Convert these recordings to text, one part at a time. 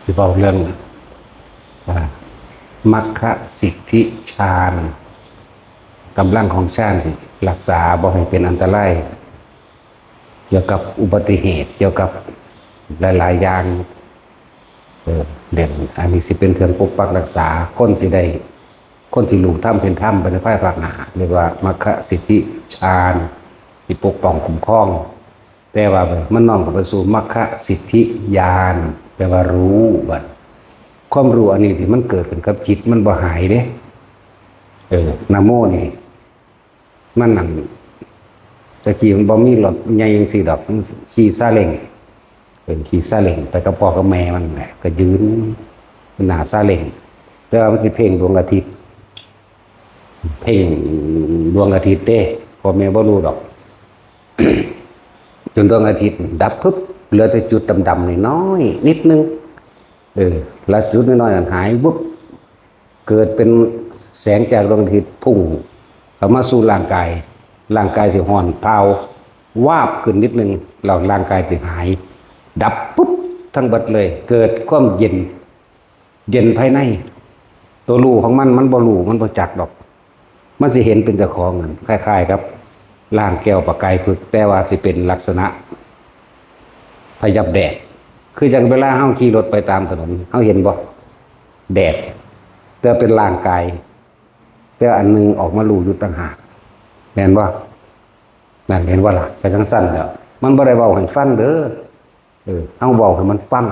ຊິເວົ້າເລື່ອງ ອາ ມັກຄະສິດທິຊານ ກຳລັງຂອງຊານຊິຮັກສາບໍ່ໃຫ້ເປັນອັນຕະລາຍ ກ່ຽວກັບອຸບັດຕິເຫດ ກ່ຽວກັບຫຼາຍໆຢ່າງ ເອີ ເລື່ອງອັນນີ້ຊິເປັນເຄື່ອງປົກປັກຮັກສາ ຄົນຊິໄດ້ ຄົນຊິຮູ້ທຳເຫັນທຳໄປໃນພາຍພາກໜ້າ ເອີ້ນວ່າມັກຄະສິດທິຊານ ທີ່ປົກປ້ອງຄຸ້ມຄອງ. ແຕ່ວ່າມັນນ້ອມເຂົ້າໄປສູ່ມັກຄະສິດທິຍານ ແປວ່າຮູ້. ບັດຄວາມຮູ້ອັນນີ້ທີ່ມັນເກີດຂຶ້ນກັບຈິດ ມັນບໍ່ຫາຍເດ້. ເອີ ນະໂມນີ້ ມັນນັ້ນ ແຕ່ກີ້ມັນບໍ່ມີລົດໃຫຍ່ຈັ່ງຊີ້ດອກ ມັນຂີ່ຊາເລັງ ເປັນຂີ່ຊາເລັງໄປກັບພໍ່ກັບແມ່ມັນແຫຼະ ກໍຢືນໜ້າຊາເລັງ ແຕ່ວ່າມັນຊິເພັ່ງດວງອາທິດ ເພັ່ງດວງອາທິດເດ້ ພໍ່ແມ່ບໍ່ຮູ້ດອກ ຈົນດວງອາທິດດັບປຶບ ເຫຼືອແຕ່ຈຸດດຳໆນ້ອຍໆນິດໜຶ່ງ ເອີ ແລ້ວຈຸດນ້ອຍໆນັ້ນຫາຍວຶບ ເກີດເປັນແສງຈາກດວງອາທິດພຸ່ງເຂົ້າມາສູ່ຮ່າງກາຍ ຮ່າງກາຍຊິຮ້ອນພາວວາບຂຶ້ນນິດໜຶ່ງ ແລ້ວຮ່າງກາຍຊິຫາຍ ດັບປຶບທັງເບິດເລີຍ ເກີດຄວາມເຢັນ ເຢັນພາຍໃນ ຕົວຮູ້ຂອງມັນ ມັນບໍ່ຮູ້ ມັນບໍ່ຈັກດອກ ມັນຊິເຫັນເປັນເຈົ້າຂອງນັ້ນ ຄ້າຍໆກັບຮ່າງແກ້ວປະກາຍພຶກ ແຕ່ວ່າຊິເປັນລັກສະນະພະຍັບແດດ ຄືຈັ່ງເວລາເຮົາຂີ່ລົດໄປຕາມຖະໜົນ ເຮົາເຫັນບໍ່? ແດດ ແຕ່ເປັນຮ່າງກາຍ ແຕ່ອັນໜຶ່ງອອກມາຮູ້ຢູ່ຕ່າງຫາກ ແມ່ນບໍ່? ນັ້ນ ເຫັນບໍ່ລະ? ກໍຈັ່ງຊັ້ນແຫຼະ ມັນບໍ່ໄດ້ເວົ້າໃຫ້ຟັງເດີ ເອີ ເຮົາເວົ້າໃຫ້ມັນຟັງ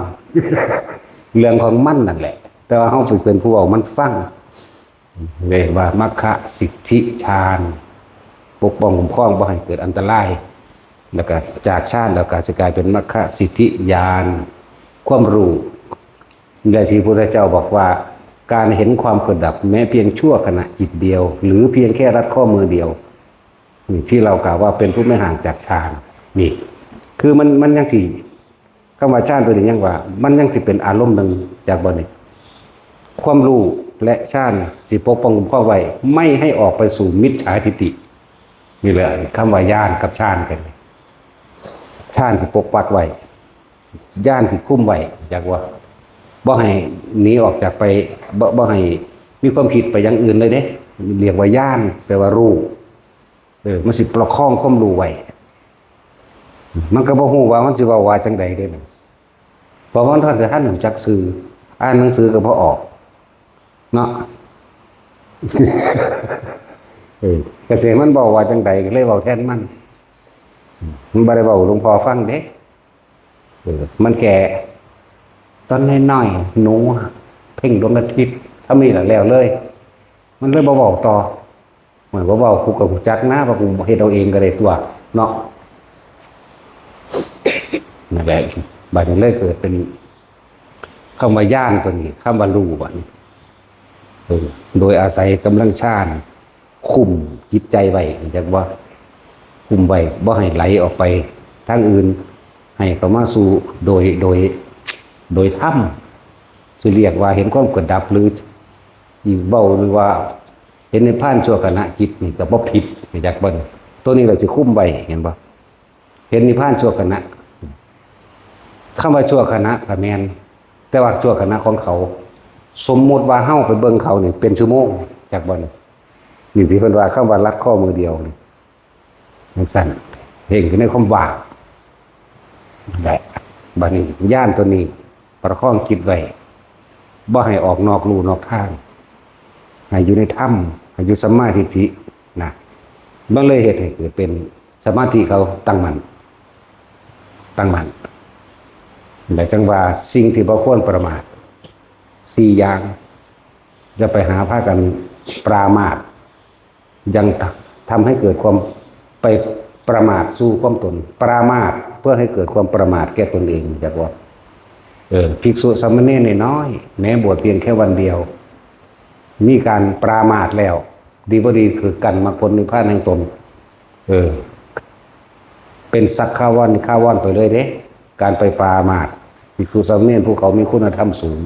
ເລື່ອງຂອງມັນນັ້ນແຫຼະ ແຕ່ວ່າເຮົາເປັນຜູ້ເວົ້າມັນຟັງ ເອີ້ນວ່າມັກຄະສິດທິຊານ ປົກປ້ອງຄຸ້ມຄອງບໍ່ໃຫ້ເກີດອັນຕະລາຍ ແລ້ວກໍຈາກຊານ ແລ້ວກໍຊິກາຍເປັນມັກຄະສິດທິຍານ ຄວາມຮູ້ ໃນທີ່ພະພຸດທະເຈົ້າບອກວ່າ ການເຫັນຄວາມເກີດດັບ ແມ້ພຽງຊົ່ວຂະນະຈິດດຽວ ຫຼື ພຽງແຄ່ລັດຂໍ້ມືດຽວ ທີ່ລາວກ່າວວ່າເປັນຜູ້ໄມ່ຫ່າງຈາກຊານ ນີ້ ຄືມັນ ມັນຍັງຊິ ຄຳວ່າຊານຕົວນີ້ຍັງວ່າ ມັນຍັງຊິເປັນອາລົມໜຶ່ງ ຈັກບໍ່ນີ້? ຄວາມຮູ້ ແລະ ຊານຊິປົກປ້ອງຄຸ້ມຄອງໄວ້ ໄມ່ໃຫ້ອອກໄປສູ່ມິດສາທິດຖິ ນີ້ແຫຼະ ຄຳວ່າຍານກັບຊານກັນ ຊານຊິປົກປັກໄວ້ ຍານຊິຄຸມໄວ້ ຈັກວ່າ ບໍ່ໃຫ້ໜີອອກຈາກໄປ ບໍ່ ບໍ່ໃຫ້ມີຄວາມຄິດໄປຢ່າງອື່ນເລີຍເດ້ ຮຽກວ່າຍານ ແປວ່າຮູ້ ເອີ ມັນຊິປະຄອງຄວາມຮູ້ໄວ້ ມັນກໍບໍ່ຮູ້ວ່າມັນຊິເວົ້າວ່າຈັ່ງໃດເດ້ ເພາະວ່າມັນທັນ ທັນຮູ້ຈັກຊື່ ອ່ານໜັງສືກໍບໍ່ອອກເນາະ ເອີ ກໍຊິໃຫ້ມັນເວົ້າວ່າຈັ່ງໃດ ກໍເລີຍເວົ້າແທນມັນ ມັນບໍ່ໄດ້ເວົ້າໃຫ້ຫຼວງພໍ່ຟັງເດ້ ເອີ ມັນແກ່ຕອນນ້ອຍໆ ໜູເພັ່ງດວງອາທິດ ເທົ່ານີ້ລະແລ້ວເລີຍ ມັນເລີຍບໍ່ເວົ້າຕໍ່ ມັນບໍ່ເວົ້າ ກູກໍຮູ້ຈັກນາ ວ່າກູເຮັດເອົາເອງກໍໄດ້ຕົວະເນາະ ນັ້ນແຫຼະ ບາດນີ້ເລີຍເກີດເປັນຄຳວ່າຍານຕົວນີ້ ຄຳວ່າຮູ້ບັດນີ້ ເອີ ໂດຍອາໄສກຳລັງຊານ ຄຸມຈິດໃຈໄວ້ ຮູ້ຈັກບໍ່? ຄຸມໄວ້ ບໍ່ໃຫ້ໄຫຼອອກໄປທາງອື່ນ ໃຫ້ເຂົ້າມາສູ່ໂດຍ ໂດຍ ໂດຍທຳ ຊິຮຽກວ່າເຫັນຄວາມເກີດດັບ ຫຼື ຊິເວົ້າ ຫຼືວ່າເຫັນນິບພານຊົ່ວຂະນະຈິດນີ້ກໍບໍ່ຜິດ ຮູ້ຈັກບໍ່? ໂຕນີ້ລະຊິຄຸມໄວ້ ເຫັນບໍ່? ເຫັນນິບພານຊົ່ວຂະນະ ຄຳວ່າຊົ່ວຂະນະກໍແມ່ນ ແຕ່ວ່າຊົ່ວຂະນະຂອງເຂົາ ສົມມຸດວ່າເຮົາໄປເບິ່ງເຂົານີ້ເປັນຊົ່ວໂມງ ຈັກບໍ່? ນີ້ທີ່ເພິ່ນວ່າຄຳວ່າລັດຂໍ້ມືດຽວນີ້ ຈັ່ງຊັ້ນ ເພງຢູ່ໃນຄວາມວ່າງ ແລະ ບັດນີ້ຍານຕົວນີ້ປະຄອງຈິດໄວ້ ບໍ່ໃຫ້ອອກນອກลู่ນອກທາງ ໃຫ້ຢູ່ໃນທຳ ໃຫ້ຢູ່ສຳມາທິດຖິນະ ມັນເລີຍເຮັດໃຫ້ເກີດເປັນສະມາທິເຂົາຕັ້ງໝັ້ນ ຕັ້ງໝັ້ນ ແລະ ຈັ່ງວ່າສິ່ງທີ່ບໍ່ຄວນປະໝາດສີ່ຢ່າງ ຢ່າໄປຫາພາກັນປະໝາດ ຍັງທຳໃຫ້ເກີດຄວາມໄປປະໝາດສູ່ຄວາມຕົນ ປະໝາດເພື່ອໃຫ້ເກີດຄວາມປະໝາດແກ່ຕົນເອງ ຈັກວ່າ ເອີ ພິກສຸສາມະເນນນ້ອຍໆ ແມ້ບວດພຽງແຄ່ວັນດຽວ ມີການປະໝາດແລ້ວ ດີບໍ່ດີຖືກກັ້ນມາຜົນນິບພານແຫ່ງຕົນ ເອີ ເປັນສັກຄາວອນນິຄາວອນໄປເລີຍເດ້ ການໄປປະໝາດ ພິກສຸສາມະເນນຜູ້ເຂົາມີຄຸນນະທຳສູງ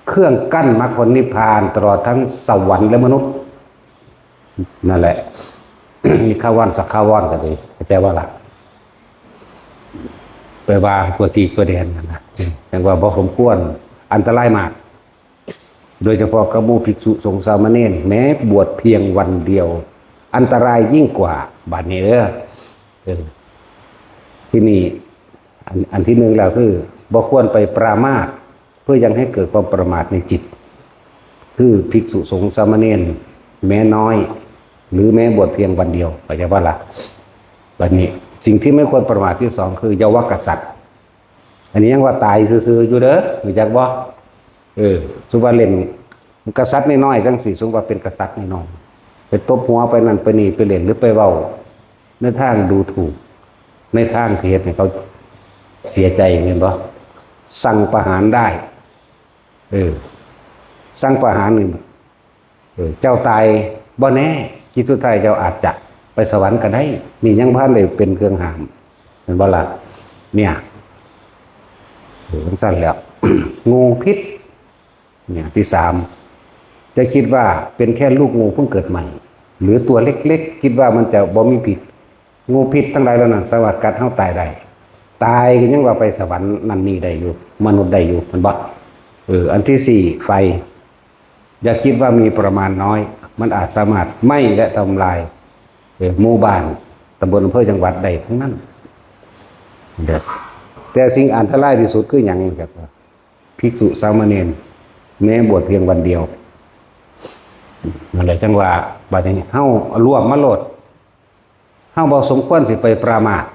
ເຄື່ອງກັ້ນມັກຜົນນິບພານ ຕະຫຼອດທັງສະຫວັນ ແລະ ມະນຸດ ນັ້ນແຫຼະ ນິຄາວອນ ສັກຄາວອນກໍດີ ເຂົ້າໃຈບໍ່ລະ? ແປວ່າຕົວທີ່ຕົວແດນນັ້ນນະ ຈັ່ງວ່າບໍ່ສົມຄວນ ອັນຕະລາຍມາກ ໂດຍສະເພາະກັບໝູ່ພິກສຸສົງສາມະເນນ ແມ້ບວດພຽງວັນດຽວ ອັນຕະລາຍຍິ່ງກວ່າ ບາດນີ້ເດີ. ເອີ ທີນີ້ ອັນ ອັນທີໜຶ່ງແລ້ວຄື ບໍ່ຄວນໄປປະໝາດ ເພື່ອຍັງໃຫ້ເກີດຄວາມປະໝາດໃນຈິດ ຄືພິກສຸສົງສາມະເນນ ແມ້ນ້ອຍ ຫຼື ແມ້ບວດພຽງວັນດຽວ ເຂົ້າໃຈບໍ່ລະ? ບາດນີ້ ສິ່ງທີ່ບໍ່ຄວນປະໝາດທີສອງ ຄືເຍົາວະກະສັດ. ອັນນີ້ຍັງວ່າຕາຍຊື່ໆຢູ່ເດີ ຮູ້ຈັກບໍ່? ເອີ ສົມມຸດວ່າເຫຼັ້ນກະສັດນ້ອຍໆ ຈັ່ງຊີ້ ສົມມຸດວ່າເປັນກະສັດນ້ອຍໆ ໄປຕົບຫົວ ໄປນັ້ນໄປນີ້ ໄປເຫຼັ້ນ ຫຼື ໄປເວົ້າໃນທາງດູຖູກ ໃນທາງທີ່ເຮັດໃຫ້ເຂົາເສຍໃຈ ແມ່ນບໍ່? ສັ່ງປະຫານໄດ້ ເອີ ສັ່ງປະຫານນີ້ ເອີ ເຈົ້າຕາຍບໍ່ແນ່ ຈິດສຸດທ້າຍເຈົ້າອາດຈະໄປສະຫວັນກໍໄດ້ ນີ້ຍັງບໍ່ທັນໄດ້ເປັນເຄື່ອງຫ້າມ ແມ່ນບໍ່ລະ? ເນຍ ເອີ ຈັ່ງຊັ້ນແຫຼະ ງູພິດ ເນຍ ທີສາມ ຈະຄິດວ່າເປັນແຄ່ລູກງູເພິ່ງເກີດໃໝ່ ຫຼື ຕົວເລັກໆ ຄິດວ່າມັນຈະບໍ່ມີພິດ. ງູພິດທັງຫຼາຍເຫຼົ່ານັ້ນສາມາດກັດເຮົາຕາຍໄດ້. ຕາຍກໍຍັງວ່າໄປສະຫວັນນັ້ນນີ້ໄດ້ຢູ່ ມະນຸດໄດ້ຢູ່ ແມ່ນບໍ່? ເອີ ອັນທີສີ່ ໄຟ ຢ່າຄິດວ່າມີປະມານນ້ອຍ ມັນອາດສາມາດໄໝ້ ແລະ ທຳລາຍ ເອີ ໝູ່ບ້ານ ຕຳບົນ ອຳເພີ ຈັງຫວັດໄດ້ທັງນັ້ນ. ແຕ່ສິ່ງອັນຕະລາຍທີ່ສຸດຄືຫຍັງ? ພິກສຸສາມະເນນ ແມ້ບວດພຽງວັນດຽວ. ນັ້ນແຫຼະ ຈັ່ງວ່າ ບາດນີ້ເຮົາລວມມາໂລດ. ເຮົາບໍ່ສົມຄວນຊິໄປປະໝາດ.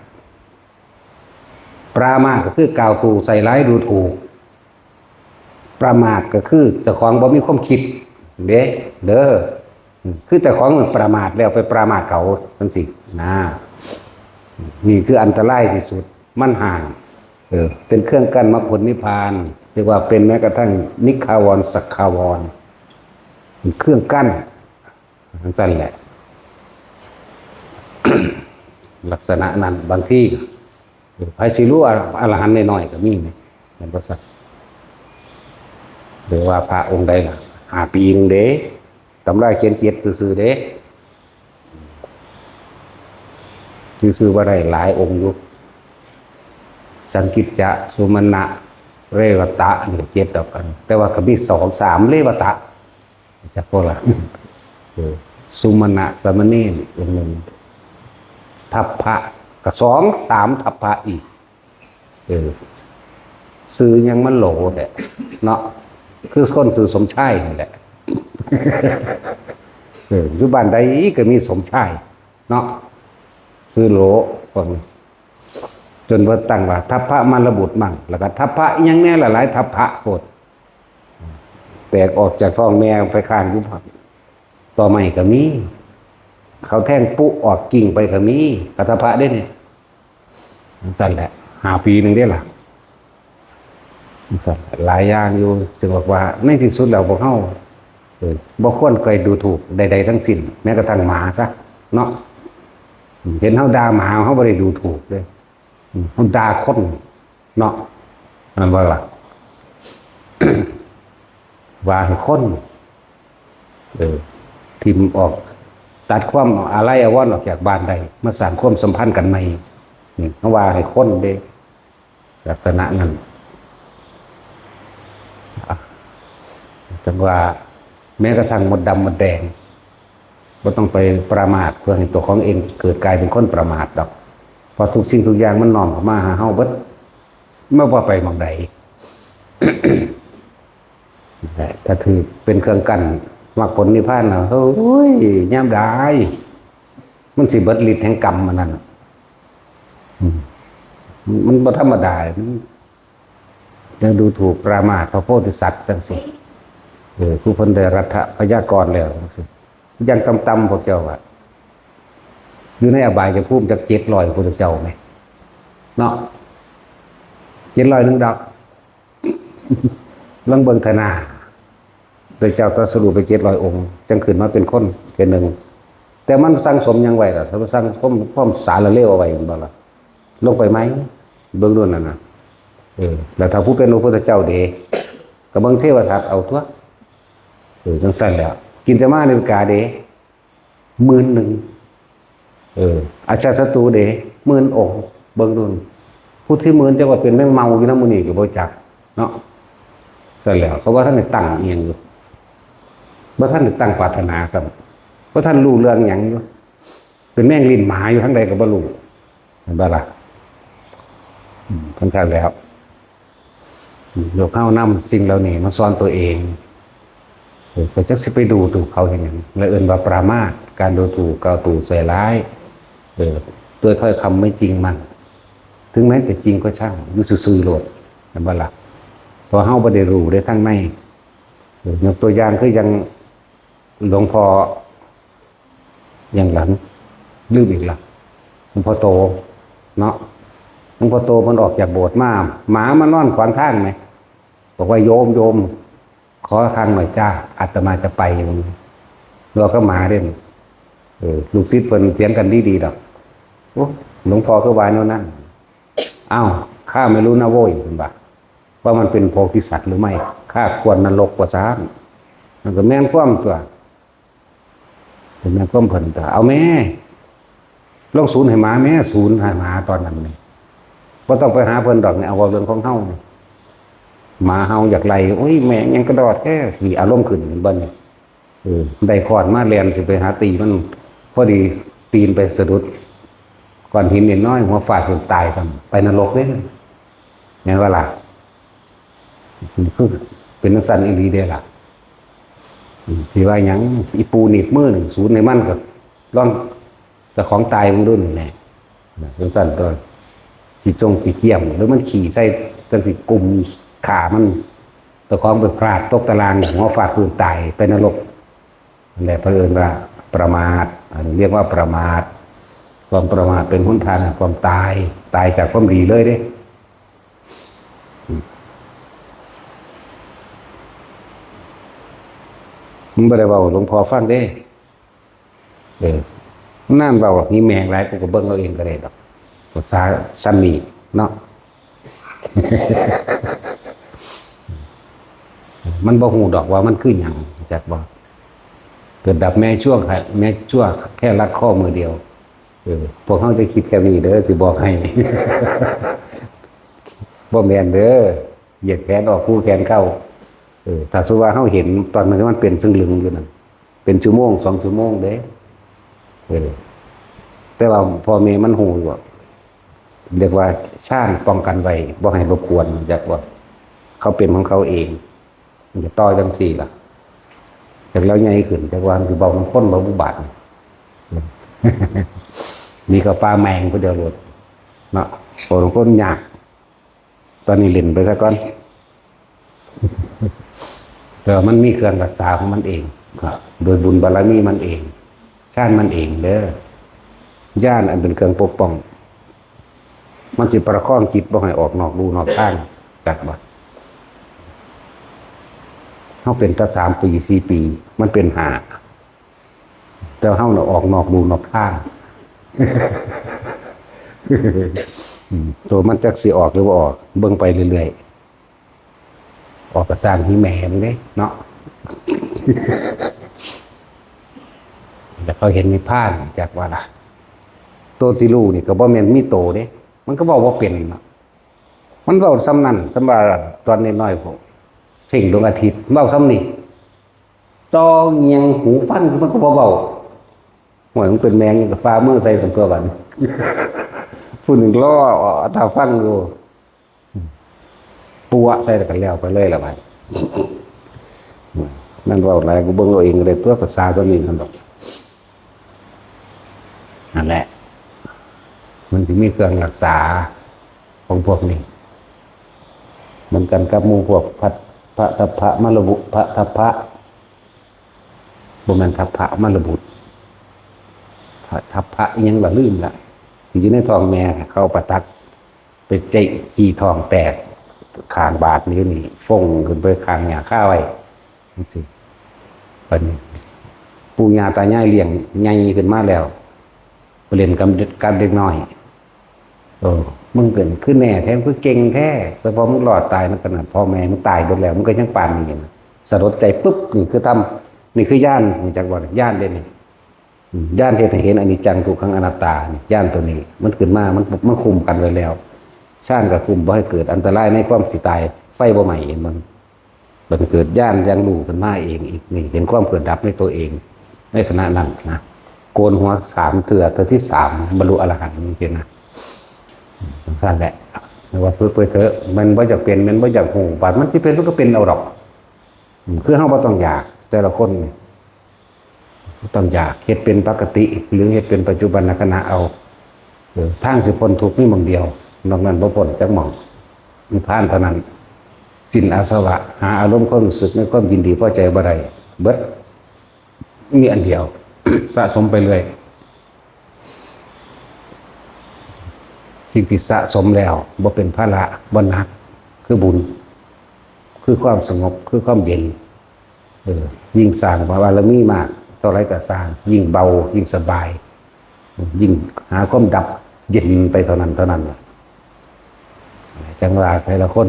ປະໝາດກໍຄືກ່າວຕູ່ໃສ່ຮ້າຍດູຖູກ. ປະໝາດກໍຄືເຈົ້າຂອງບໍ່ມີຄວາມຄິດເດ້ ເດີ ຄືເຈົ້າຂອງປະໝາດແລ້ວໄປປະໝາດເຂົາ ຈັ່ງຊີ້ນະ. ນີ້ຄືອັນຕະລາຍທີ່ສຸດ ມັນຫ້າມ ເອີ ເປັນເຄື່ອງກັ້ນມັກຜົນນິບພານ ເອີ້ນວ່າເປັນແມ້ກະທັ່ງນິກຂາວອນ ສັກຂາວອນ ເປັນເຄື່ອງກັ້ນ ຈັ່ງຊັ້ນແຫຼະ ລັກສະນະນັ້ນ. ບາງທີ ເອີ ໃຜຊິຮູ້ ອະ ອະລະຫັນນ້ອຍໆກໍມີນີ້ ແມ່ນບໍ່ຊັ້ນ? ຫຼືວ່າພະອົງໃດລະ ຫ້າປີໜຶ່ງເດ້ ຕຳລາຂຽນເຈັດຊື່ໆເດ້ ຊື່ໆວ່າໄດ້ຫຼາຍອົງຢູ່ ສັງກິດຈະ ສຸມະນະ ເລວະຕະ ນີ້ເຈັດດອກ ອັນ ແຕ່ວ່າກໍມີສອງສາມເລວະຕະ ຈັກບໍ່ລະ? ເອີ ສຸມະນະສາມະເນນອີກໜຶ່ງ ທັບພະກໍສອງສາມທັບພະອີກ. ເອີ ຊື່ຫຍັງມັນໂຫຼແທ້ເນາະ ຄືຄົນຊື່ສົມຊາຍນີ້ແຫຼະ. ເອີ ຢູ່ບ້ານໃດກໍມີສົມຊາຍເນາະ ຊື່ໂຫຼ ພວກນີ້ ຈົນເພິ່ນຕັ້ງວ່າທັບພະມາລະບຸດມັງ ແລ້ວກໍທັບພະອີ່ຫຍັງແດ່ ຫຼາຍໆທັບພະໂພດ. ແຕກອອກຈາກທ້ອງແມ່ໄປຄ້າງຢູ່ຕອໄມ້ກໍມີ ເຂົາແທງປຸອອກກິ່ງໄປກໍມີ ກະທັບພະເດ້ນີ້. ຈັ່ງຊັ້ນແຫຼະ ຫ້າປີໜຶ່ງເດ້ລະ ຈັ່ງຊັ້ນຫຼາຍຢ່າງຢູ່ ຈຶ່ງບອກວ່າໃນທີ່ສຸດແລ້ວພວກເຮົາ ເອີ ບໍ່ຄວນໄປດູຖູກໃດໆທັງສິ້ນ ແມ້ກະທັ່ງໝາຊະເນາະ. ເຫັນເຮົາດ່າໝາ ເຮົາບໍ່ໄດ້ດູຖູກເດ້ ເຮົາດ່າຄົນເນາະ ແມ່ນບໍ່ລະ? ວ່າໃຫ້ຄົນ ເອີ ຖິ້ມອອກ ຕັດຄວາມອາໄລອາວອນອອກຈາກບ້ານໄດ້ ມາສ້າງຄວາມສຳພັນກັນໃໝ່ ນີ້ເຮົາວ່າໃຫ້ຄົນເດ້ ລັກສະນະນັ້ນ. ຈັ່ງວ່າແມ້ກະທັ່ງມົດດຳມົດແດງ ບໍ່ຕ້ອງໄປປະໝາດເພື່ອໃຫ້ຕົວຂອງເອງເກີດກາຍເປັນຄົນປະໝາດດອກ ເພາະທຸກສິ່ງທຸກຢ່າງມັນນ້ອມເຂົ້າມາຫາເຮົາເບິດ ບໍ່ວ່າໄປໝ່ອງໃດ. ແລະ ຖ້າຖືກເປັນເຄື່ອງກັ້ນມັກຜົນນິບພານນະ ໂອ້ຍ ຍາມໃດມັນຊິເບິດລິດແຫ່ງກຳອັນນັ້ນ ອືມ ມັນບໍ່ທຳມະດາ ມັນຍັງດູຖູກປະໝາດພະໂພທິສັດຈັ່ງຊີ້ ເອີ ຜູ້ເພິ່ນໄດ້ລັດຖະພະຍາກອນແລ້ວຈັ່ງຊີ້ ຢ່າງຕ່ຳໆພວກເຈົ້າວ່າ ຢູ່ໃນອະບາຍຍະພູມຈັກເຈັດຮ້ອຍພຸດທະເຈົ້າແມ ເນາະ ເຈັດຮ້ອຍໜຶ່ງດອກ. ລອງເບິ່ງເທື່ອໜ້າ ພະເຈົ້າຕັດສະຮູ້ໄປເຈັດຮ້ອຍອົງ ຈັ່ງຂຶ້ນມາເປັນຄົນເທື່ອໜຶ່ງ ແຕ່ມັນສັ່ງສົມຫຍັງໄວ້ລະ? ສັ່ງສົມຄວາມສາລະເລວເອົາໄວ້ແມ່ນບໍ່ລະ? ລົງໄປໃໝ່ ເບິ່ງດູນັ້ນນະ ເອີ ແລ້ວຖ້າຜູ້ເປັນພະພຸດທະເຈົ້າເດ ກໍເບິ່ງເທວະທັດເອົາຕົວະ ເອີ ຈັ່ງຊັ້ນແຫຼະ. ກິນຈະມານິກາເດ ໝື່ນໜຶ່ງ ເອີ ອາຊາດສັດຕູເດ ໝື່ນອົງ ເບິ່ງດູ ຜູ້ທີ່ໝື່ນຈັກວ່າເປັນແມງເມົາຢູ່ນຳມື້ນີ້ກໍບໍ່ຈັກເນາະ. ຊັ້ນແຫຼ້ວ ເຂົາບໍ່ທັນໄດ້ຕັ້ງອີ່ຫຍັງຢູ່ ບໍ່ທັນໄດ້ຕັ້ງປາດຖະໜາຊ້ຳ ບໍ່ທັນຮູ້ເລື່ອງຫຍັງຢູ່ ເປັນແມງຫຼິ້ນໝາຢູ່ທາງໃດກໍບໍ່ຮູ້ ເຫັນບໍ່ລະ? ອືມ ຂ້ອນຂ້າງແລ້ວ ອືມ ໂລກເຮົານຳສິ່ງເຫຼົ່ານີ້ມາສອນຕົວເອງ ເອີ ກໍຈັກຊິໄປດູຖືກເຂົາເຮັດຫຍັງ ແລະເອີ້ນວ່າປະໝາດ ການດູຖູກ ກ່າວຕູ່ໃສ່ຮ້າຍ ເອີ ດ້ວຍຖ້ອຍຄຳໄມ່ຈິງມັນ ເຖິງແມ້ຈະຈິງກໍຊ່າງ ຢູ່ຊື່ໆໂລດ ແມ່ນບໍ່ລະ? ເພາະເຮົາບໍ່ໄດ້ຮູ້ເດ້ທາງໃນ ເອີ ຍົກຕົວຢ່າງຄືຈັ່ງ ຫຼວງພໍ່ຫຍັງລະ ລືມອີກລະ ຫຼວງພໍ່ໂຕເນາະ ຫຼວງພໍ່ໂຕເພິ່ນອອກຈາກໂບດມາ ໝາມານອນຂວາງທາງແໝ ບອກວ່າ ໂຍມ ໂຍມ ຂໍທາງໜ່ອຍຈ້າ ອາດຕະມາຈະໄປ ເວົ້າກັບໝາເດ້ ເອີ ລູກສິດເພິ່ນຖຽງກັນດີໆດອກ ໂອ້ ຫຼວງພໍ່ຄືວ່າແນວນັ້ນ ອ້າວ ຂ້າไม่รู้นะโว้ย ເພິ່ນວ່າ ว่ามันเป็นโพธิสัตว์หรือไม่ ข้าควรนรก ว่าซั้น มันก็แม่นความตั๊ว เป็นแม่นความเพิ่นตั๊ว เอาแม่ ลองสูนให้หมาแม่ สูนให้หมาตอนนั้นนี่ บ่ต้องไปหาเพิ่นดอกนี่ เอาเว้าเรื่องของเฮานี่ หมาเฮาอยากไล่ โอ๊ย แม่หยังกระดอดแท้ สิอารมณ์ขึ้น เห็นบ่นี่ เออ ได้ค้อนมาแล่นสิไปหาตีมัน พอดีตีนไปสะดุดก้อนหินน้อยๆ หัวฟาดจนตายซ้ำ ไปนรกเด้ แม่นบ่ล่ะ คือเป็นจั่งซั้นอีหลีเด้ล่ะ อืม สิว่าหยัง อีปูหนีบมือนี่ สูนให้มันก็ลองเจ้าของตายเบิ่งดูนี่แหละ จั่งซั้นตั๊ว สิจงสิเกี้ยม หรือมันขี้ใส่จั่งสิกุมขามัน เจ้าของไปพลาดตกตาราง หัวฟาดพื้นตาย ไปนรก นั่นแหละ เพิ่นเอิ้นว่าประมาท อันนี้เรียกว่าประมาท ความประมาทเป็นหนทางแห่งความตาย ตายจากความดีเลยเด้ มันบ่ได้เว้าให้หลวงพ่อฟังเด้ เออ นั่นเว้านี่แม่งหลาย กูก็เบิ่งเอาเองก็ได้ดอก ภาษาซัมนี่เนาะ มันบ่ฮู้ดอกว่ามันคือหยัง จักบ่ เกิดดับแม่ชั่ว แม่ชั่วแค่รัดข้อมือเดียว เออ พวกเฮาจะคิดแค่นี้เด้อ สิบอกให้ บ่แม่นเด้อ เหยียดแขนออกคู่แขนเข้า เออ ถ้าสมมุติว่าเฮาเห็นตอนนั้นมันเป็นซึ่งลึงอยู่นั่น เป็นชั่วโมงสองชั่วโมงเด้ เออ แต่ว่าพ่อแม่มันฮู้อยู่ เรียกว่าฌานป้องกันไว้ บ่ให้รบกวน จักว่า เขาเป็นของเขาเอง มันจะต่อจั่งซี้ล่ะ จักแล้วใหญ่ขึ้น จักว่ามันสิเว้านำคนบ่บุบาด หนีเข้าป่าแม่งผู้เดียวโลด เนาะ เว้านำคนยาก ตอนนี้เล่นไปซะก่อน แต่ว่ามันมีเครื่องรักษาของมันเอง ครับ โดยบุญบารมีมันเอง ฌานมันเองเด้อ ญาณอันเป็นเครื่องปกป้อง มันสิประคองจิตบ่ให้ออกนอกลู่นอกทาง จักบ่ เฮาเป็นแต่สามปี สี่ปี มันเป็นห้า แต่เฮาน่ะออกนอกลู่นอกทาง อืม ตัวมันจักสิออกหรือบ่ออก เบิ่งไปเรื่อยๆ ออกก็สร้างหีแหมมันเด้เนาะ แล้วเขาเห็นนิพพาน จักว่าล่ะ โตที่รู้นี่ก็บ่แม่นมีโตเด้ มันก็เว้าบ่เป็นเนาะ มันเว้าส่ำนั้น ส่ำว่าตอนน้อยๆ พวกเพ่งดวงอาทิตย์ เว้าส่ำนี้ ต่อเงี่ยงหูฟังมันก็บ่เว้า โอ้ย มันเป็นแมงหยังก็ฟ้ามือใส่กันตัวบัดนี้ ผู้หนึ่งรอท่าฟังอยู่ ปัวใส่แล้วก็แล้วไปเลยล่ะบัด นั่นเว้าหลาย กูเบิ่งเอาเองก็ได้ตัว ภาษาส่ำนี้ซั่นดอก นั่นแหละ มันสิมีเครื่องรักษาของพวกนี้ เหมือนกันกับหมู่พวกพระ พระทัพพระมรบุ พระทัพพระ บ่แม่นทัพพระมรบุตร พระทัพพระอิหยังล่ะ ลืมละ ที่อยู่ในท้องแม่ เขาเอาประทัดไปเจาะจี้ท้องแตก ข้างบาดอยู่นี่ ฟงขึ้นไปข้างหญ้าคาไว้ จั่งซี้ บัดนี้ ปู่ย่าตายายเลี้ยงใหญ่ขึ้นมาแล้ว ไปเล่นกับ กับเด็กน้อย โอ้ มึงเป็นคือแน่แท้ มึงคือเก่งแท้ เฉพาะมึงรอดตายนั่นขนาดพ่อแม่มึงตายเบิดแล้ว มึงก็ยังปานนี้นะ สลดใจปุ๊บ นี่คือธรรม นี่คือญาณ รู้จักบ่ ญาณเด้นี่ อืม ญาณเฮ็ดให้เห็นอนิจจัง ทุกขัง อนัตตา นี่ ญาณตัวนี้ มันขึ้นมา มัน มันคุมกันไว้แล้ว ฌานก็คุมบ่ให้เกิดอันตรายในความสิตาย ไฟบ่ไหม้ เห็นบ่ ບັດເກີດຍານຢ່າງຮູ້ຂຶ້ນມາເອງອີກ ນີ້ເຫັນຄວາມເກີດດັບໃນຕົວເອງ ໃນຂະນະນັ້ນນະ ໂກນຫົວສາມເທື່ອ ເທື່ອທີສາມບັນລຸອະລະຫັນ ຈັ່ງຊີ້ນະ. ຈັ່ງຊັ້ນແຫຼະ ເອີ້ນວ່າຝຶກໄປເຖາະ ແມ່ນບໍ່ຢາກເປັນ ແມ່ນບໍ່ຢາກຮູ້ ບາດມັນຊິເປັນ ມັນກໍເປັນເອົາດອກ. ອືມ ຄືເຮົາບໍ່ຕ້ອງຢາກ ແຕ່ລະຄົນນີ້ ບໍ່ຕ້ອງຢາກ ເຮັດເປັນປະກະຕິ ຫຼື ເຮັດເປັນປັດຈຸບັນນະຂະນະເອົາ. ເອີ ທາງຊິພົ້ນທຸກມີໝ່ອງດຽວ ນອກນັ້ນບໍ່ພົ້ນຈັກໝ່ອງ ນິບພານເທົ່ານັ້ນ. ສິ້ນອາສະວະ ຫາອາລົມຄວາມຮູ້ສຶກໃນຄວາມຍິນດີພໍໃຈບໍ່ໄດ້ ເບິດ ມີອັນດຽວ ສະສົມໄປເລື້ອຍ. ສິ່ງທີ່ສະສົມແລ້ວບໍ່ເປັນພາລະ ບໍ່ໜັກ ຄືບຸນ ຄືຄວາມສະຫງົບ ຄືຄວາມເຢັນ. ເອີ ຍິ່ງສ້າງບາລະມີມາກເທົ່າໃດກໍຊ່າງ ຍິ່ງເບົາ ຍິ່ງສະບາຍ ຍິ່ງຫາຄວາມດັບເຢັນໄປເທົ່ານັ້ນເທົ່ານັ້ນ. ຈັ່ງວ່າແຕ່ລະຄົນ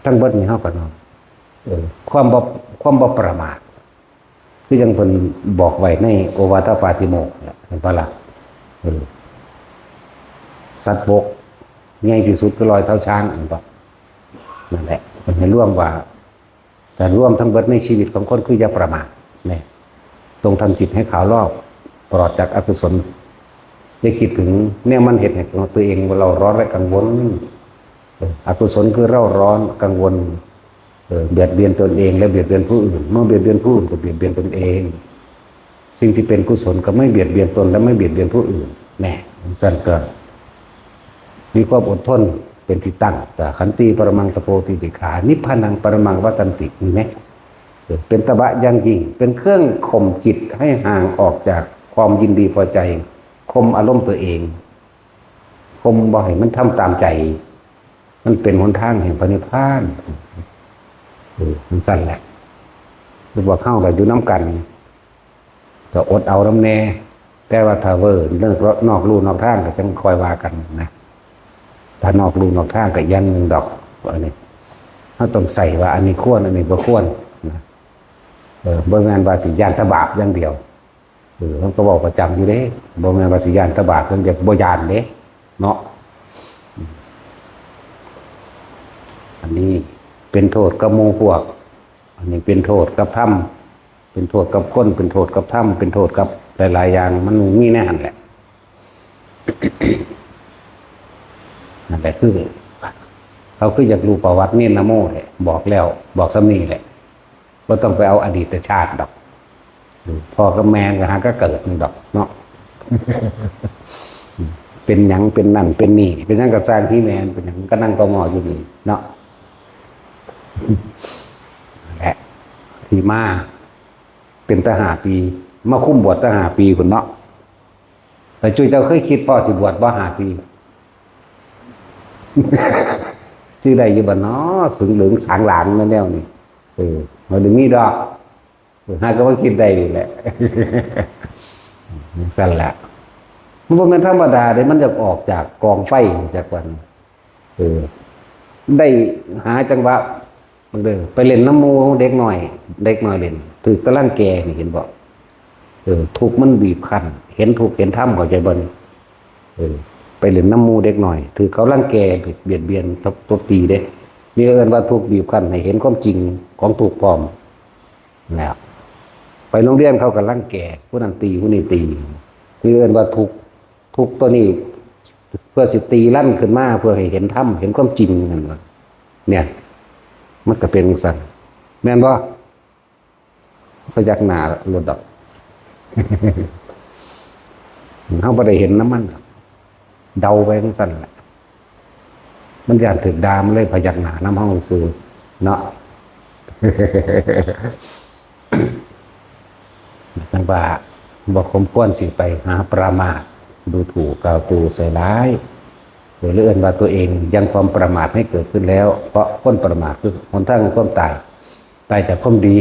ທັງເບິດນີ້ເຮົາກໍເນາະ ເອີ ຄວາມບໍ່ ຄວາມບໍ່ປະໝາດ ຄືຈັ່ງເພິ່ນບອກໄວ້ໃນໂອວາທະປາຕິໂມກຂ໌ ເຫັນບໍ່ລະ? ເອີ ສັດບົກໃຫຍ່ທີ່ສຸດຄືລອຍເທົ້າຊ້າງ ເຫັນບໍ່? ນັ້ນແຫຼະ ເພິ່ນໃຫ້ລວມວ່າ ການລວມທັງເບິດໃນຊີວິດຂອງຄົນຄືຢ່າປະໝາດ ແນ່ ຈົ່ງທຳຈິດໃຫ້ຂາວລອກ ປລອດຈາກອະກຸສົນ. ຢ່າຄິດເຖິງແນວມັນເຮັດໃຫ້ຕົວເອງເລົ່າຮ້ອນ ແລະ ກັງວົນ. ເອີ ອະກຸສົນຄືເລົ່າຮ້ອນ ກັງວົນ ເອີ ບຽດບຽນຕົນເອງ ແລະ ບຽດບຽນຜູ້ອື່ນ. ເມື່ອບຽດບຽນຜູ້ອື່ນກໍບຽດບຽນຕົນເອງ. ສິ່ງທີ່ເປັນກຸສົນກໍໄມ່ບຽດບຽນຕົນ ແລະ ໄມ່ບຽດບຽນຜູ້ອື່ນ. ແນ່ ຈັ່ງຊັ້ນກໍມີຄວາມອົດທົນເປັນທີ່ຕັ້ງ. ຕະຂັນຕິປະລະມັງ ຕະໂພທິຕິກຂາ ນິບພານັງປະລະມັງ ວັດຕັນຕິ ນີ້ແນ່ ເປັນຕະບະຢ່າງຍິ່ງ ເປັນເຄື່ອງຂົ່ມຈິດໃຫ້ຫ່າງອອກຈາກຄວາມຍິນດີພໍໃຈ, ຂົ່ມອາລົມຕົວເອງ, ຂົ່ມບໍ່ໃຫ້ມັນທຳຕາມໃຈ. ມັນເປັນຫົນທາງແຫ່ງພະນິບພານ. ເອີ ມັນຊັ້ນແຫຼະ. ຄືພວກເຮົາກໍຢູ່ນຳກັນ ກໍອົດເອົານຳແດ່, ແຕ່ວ່າຖ້າເວີນອກ ນອກลู่ນອກທາງກໍຈັ່ງຄ່ອຍວ່າກັນນະ. ຖ້ານອກลู่ນອກທາງກໍຢ່າງໜຶ່ງດອກ. ອັນນີ້ເຮົາຕ້ອງໃສ່ວ່າອັນນີ້ຄວນ ອັນນີ້ບໍ່ຄວນນະ. ເອີ ບໍ່ແມ່ນວ່າຊິຢ້ານແຕ່ບາບຢ່າງດຽວ. ເອີ ເຮົາກໍເວົ້າປະຈຳຢູ່ເດ້, ບໍ່ແມ່ນວ່າຊິຢ້ານແຕ່ບາບ ເພິ່ນຈະບໍ່ຢ້ານເດ້ເນາະ. ອັນນີ້ເປັນໂທດກັບໝູ່ພວກ, ອັນນີ້ເປັນໂທດກັບທຳ, ເປັນໂທດກັບຄົນ, ເປັນໂທດກັບທຳ, ເປັນໂທດກັບຫຼາຍໆຢ່າງ, ມັນມີໃນຫັ້ນແຫຼະ. ນັ້ນແຫຼະ ຄືເຂົາຄືຢາກຮູ້ປະຫວັດເນນນະໂມແຫຼະ, ບອກແລ້ວ ບອກສ່ຳນີ້ແຫຼະ. ບໍ່ຕ້ອງໄປເອົາອະດີດຕະຊາດດອກ. ພໍ່ກັບແມ່ກໍຫາກໍເກີດນັ້ນດອກເນາະ. ເປັນຫຍັງ ເປັນນັ້ນເປັນນີ້ ເປັນຫຍັງກໍຊ່າງທີ່ແມ່ນ ເປັນຫຍັງກໍນັ່ງຕໍ່ໝໍ້ຢູ່ນີ້ເນາະ. ແຫຼະ ທີ່ມາເປັນຕາຫ້າປີ ມາຄຸມບວດຕາຫ້າປີພຸ້ນເນາະ. ແຕ່ຈຸເຈົ້າເຄີຍຄິດພໍຊິບວດບໍ່ຫ້າປີ? ຈື່ໄດ້ຢູ່ບໍ່ນໍ ເສີງເຫຼີງສາງຫຼາງແນວນີ້? ເອີ ມັນໄດ້ມີດອກ. ເອີ ຫາກໍມາຄິດໄດ້ນີ້ແຫຼະ. ຈັ່ງຊັ້ນແຫຼະ. ມັນບໍ່ແມ່ນທຳມະດາເດ້, ມັນຢາກອອກຈາກກອງໄຟ ຈາກວັນ. ເອີ ໄດ້ຫາຈັງຫວະ ເດີ ໄປຫຼິ້ນນຳໝູ່ເດັກນ້ອຍ, ເດັກນ້ອຍຫຼິ້ນ ຖືກຕະລັງແກນີ້ ເຫັນບໍ່? ເອີ ທຸກມັນບີບຄັ້ນ, ເຫັນທຸກເຫັນທຳ ເຂົ້າໃຈບໍ່ນີ້? ເອີ ໄປຫຼິ້ນນຳໝູ່ເດັກນ້ອຍ ຖືກເຂົາລັງແກ ຖືກບຽດບຽນ ທຸບຕີເດ້. ນີ້ເອີ້ນວ່າທຸກບີບຄັ້ນ ໃຫ້ເຫັນຄວາມຈິງຂອງທຸກພ້ອມ. ແລ້ວໄປໂຮງຮຽນເຂົາກໍລັງແກ, ຜູ້ນັ້ນຕີ ຜູ້ນີ້ຕີ. ນີ້ເອີ້ນວ່າທຸກ, ທຸກຕົວນີ້ເພື່ອຊິຕີລັນຂຶ້ນມາ ເພື່ອໃຫ້ເຫັນທຳ ເຫັນຄວາມຈິງນັ້ນວ່າ. ເນຍ ມັນກໍເປັນຈັ່ງຊັ້ນ ແມ່ນບໍ່? ພະຍັກໜ້າໂລດດອກ. ເຮົາບໍ່ໄດ້ເຫັນນຳມັນດອກ. ເດົາໄປຈັ່ງຊັ້ນແຫຼະ. ມັນຢ້ານຖືກດ່າ ມັນເລີຍພະຍັກໜ້ານຳເຮົາຊື່ເນາະ. ຈັ່ງວ່າບໍ່ສົມຄວນຊິໄປຫາປະໝາດ ດູຖູ່ກ່າວຕູ່ໃສ່ຮ້າຍ ຫຼືເອີ້ນວ່າຕົວເອງຍັງຄວາມປະໝາດໃຫ້ເກີດຂຶ້ນແລ້ວ, ເພາະຄົນປະໝາດຄືຫົນທາງແຫ່ງຄວາມຕາຍ, ຕາຍຈາກຄວາມດີ.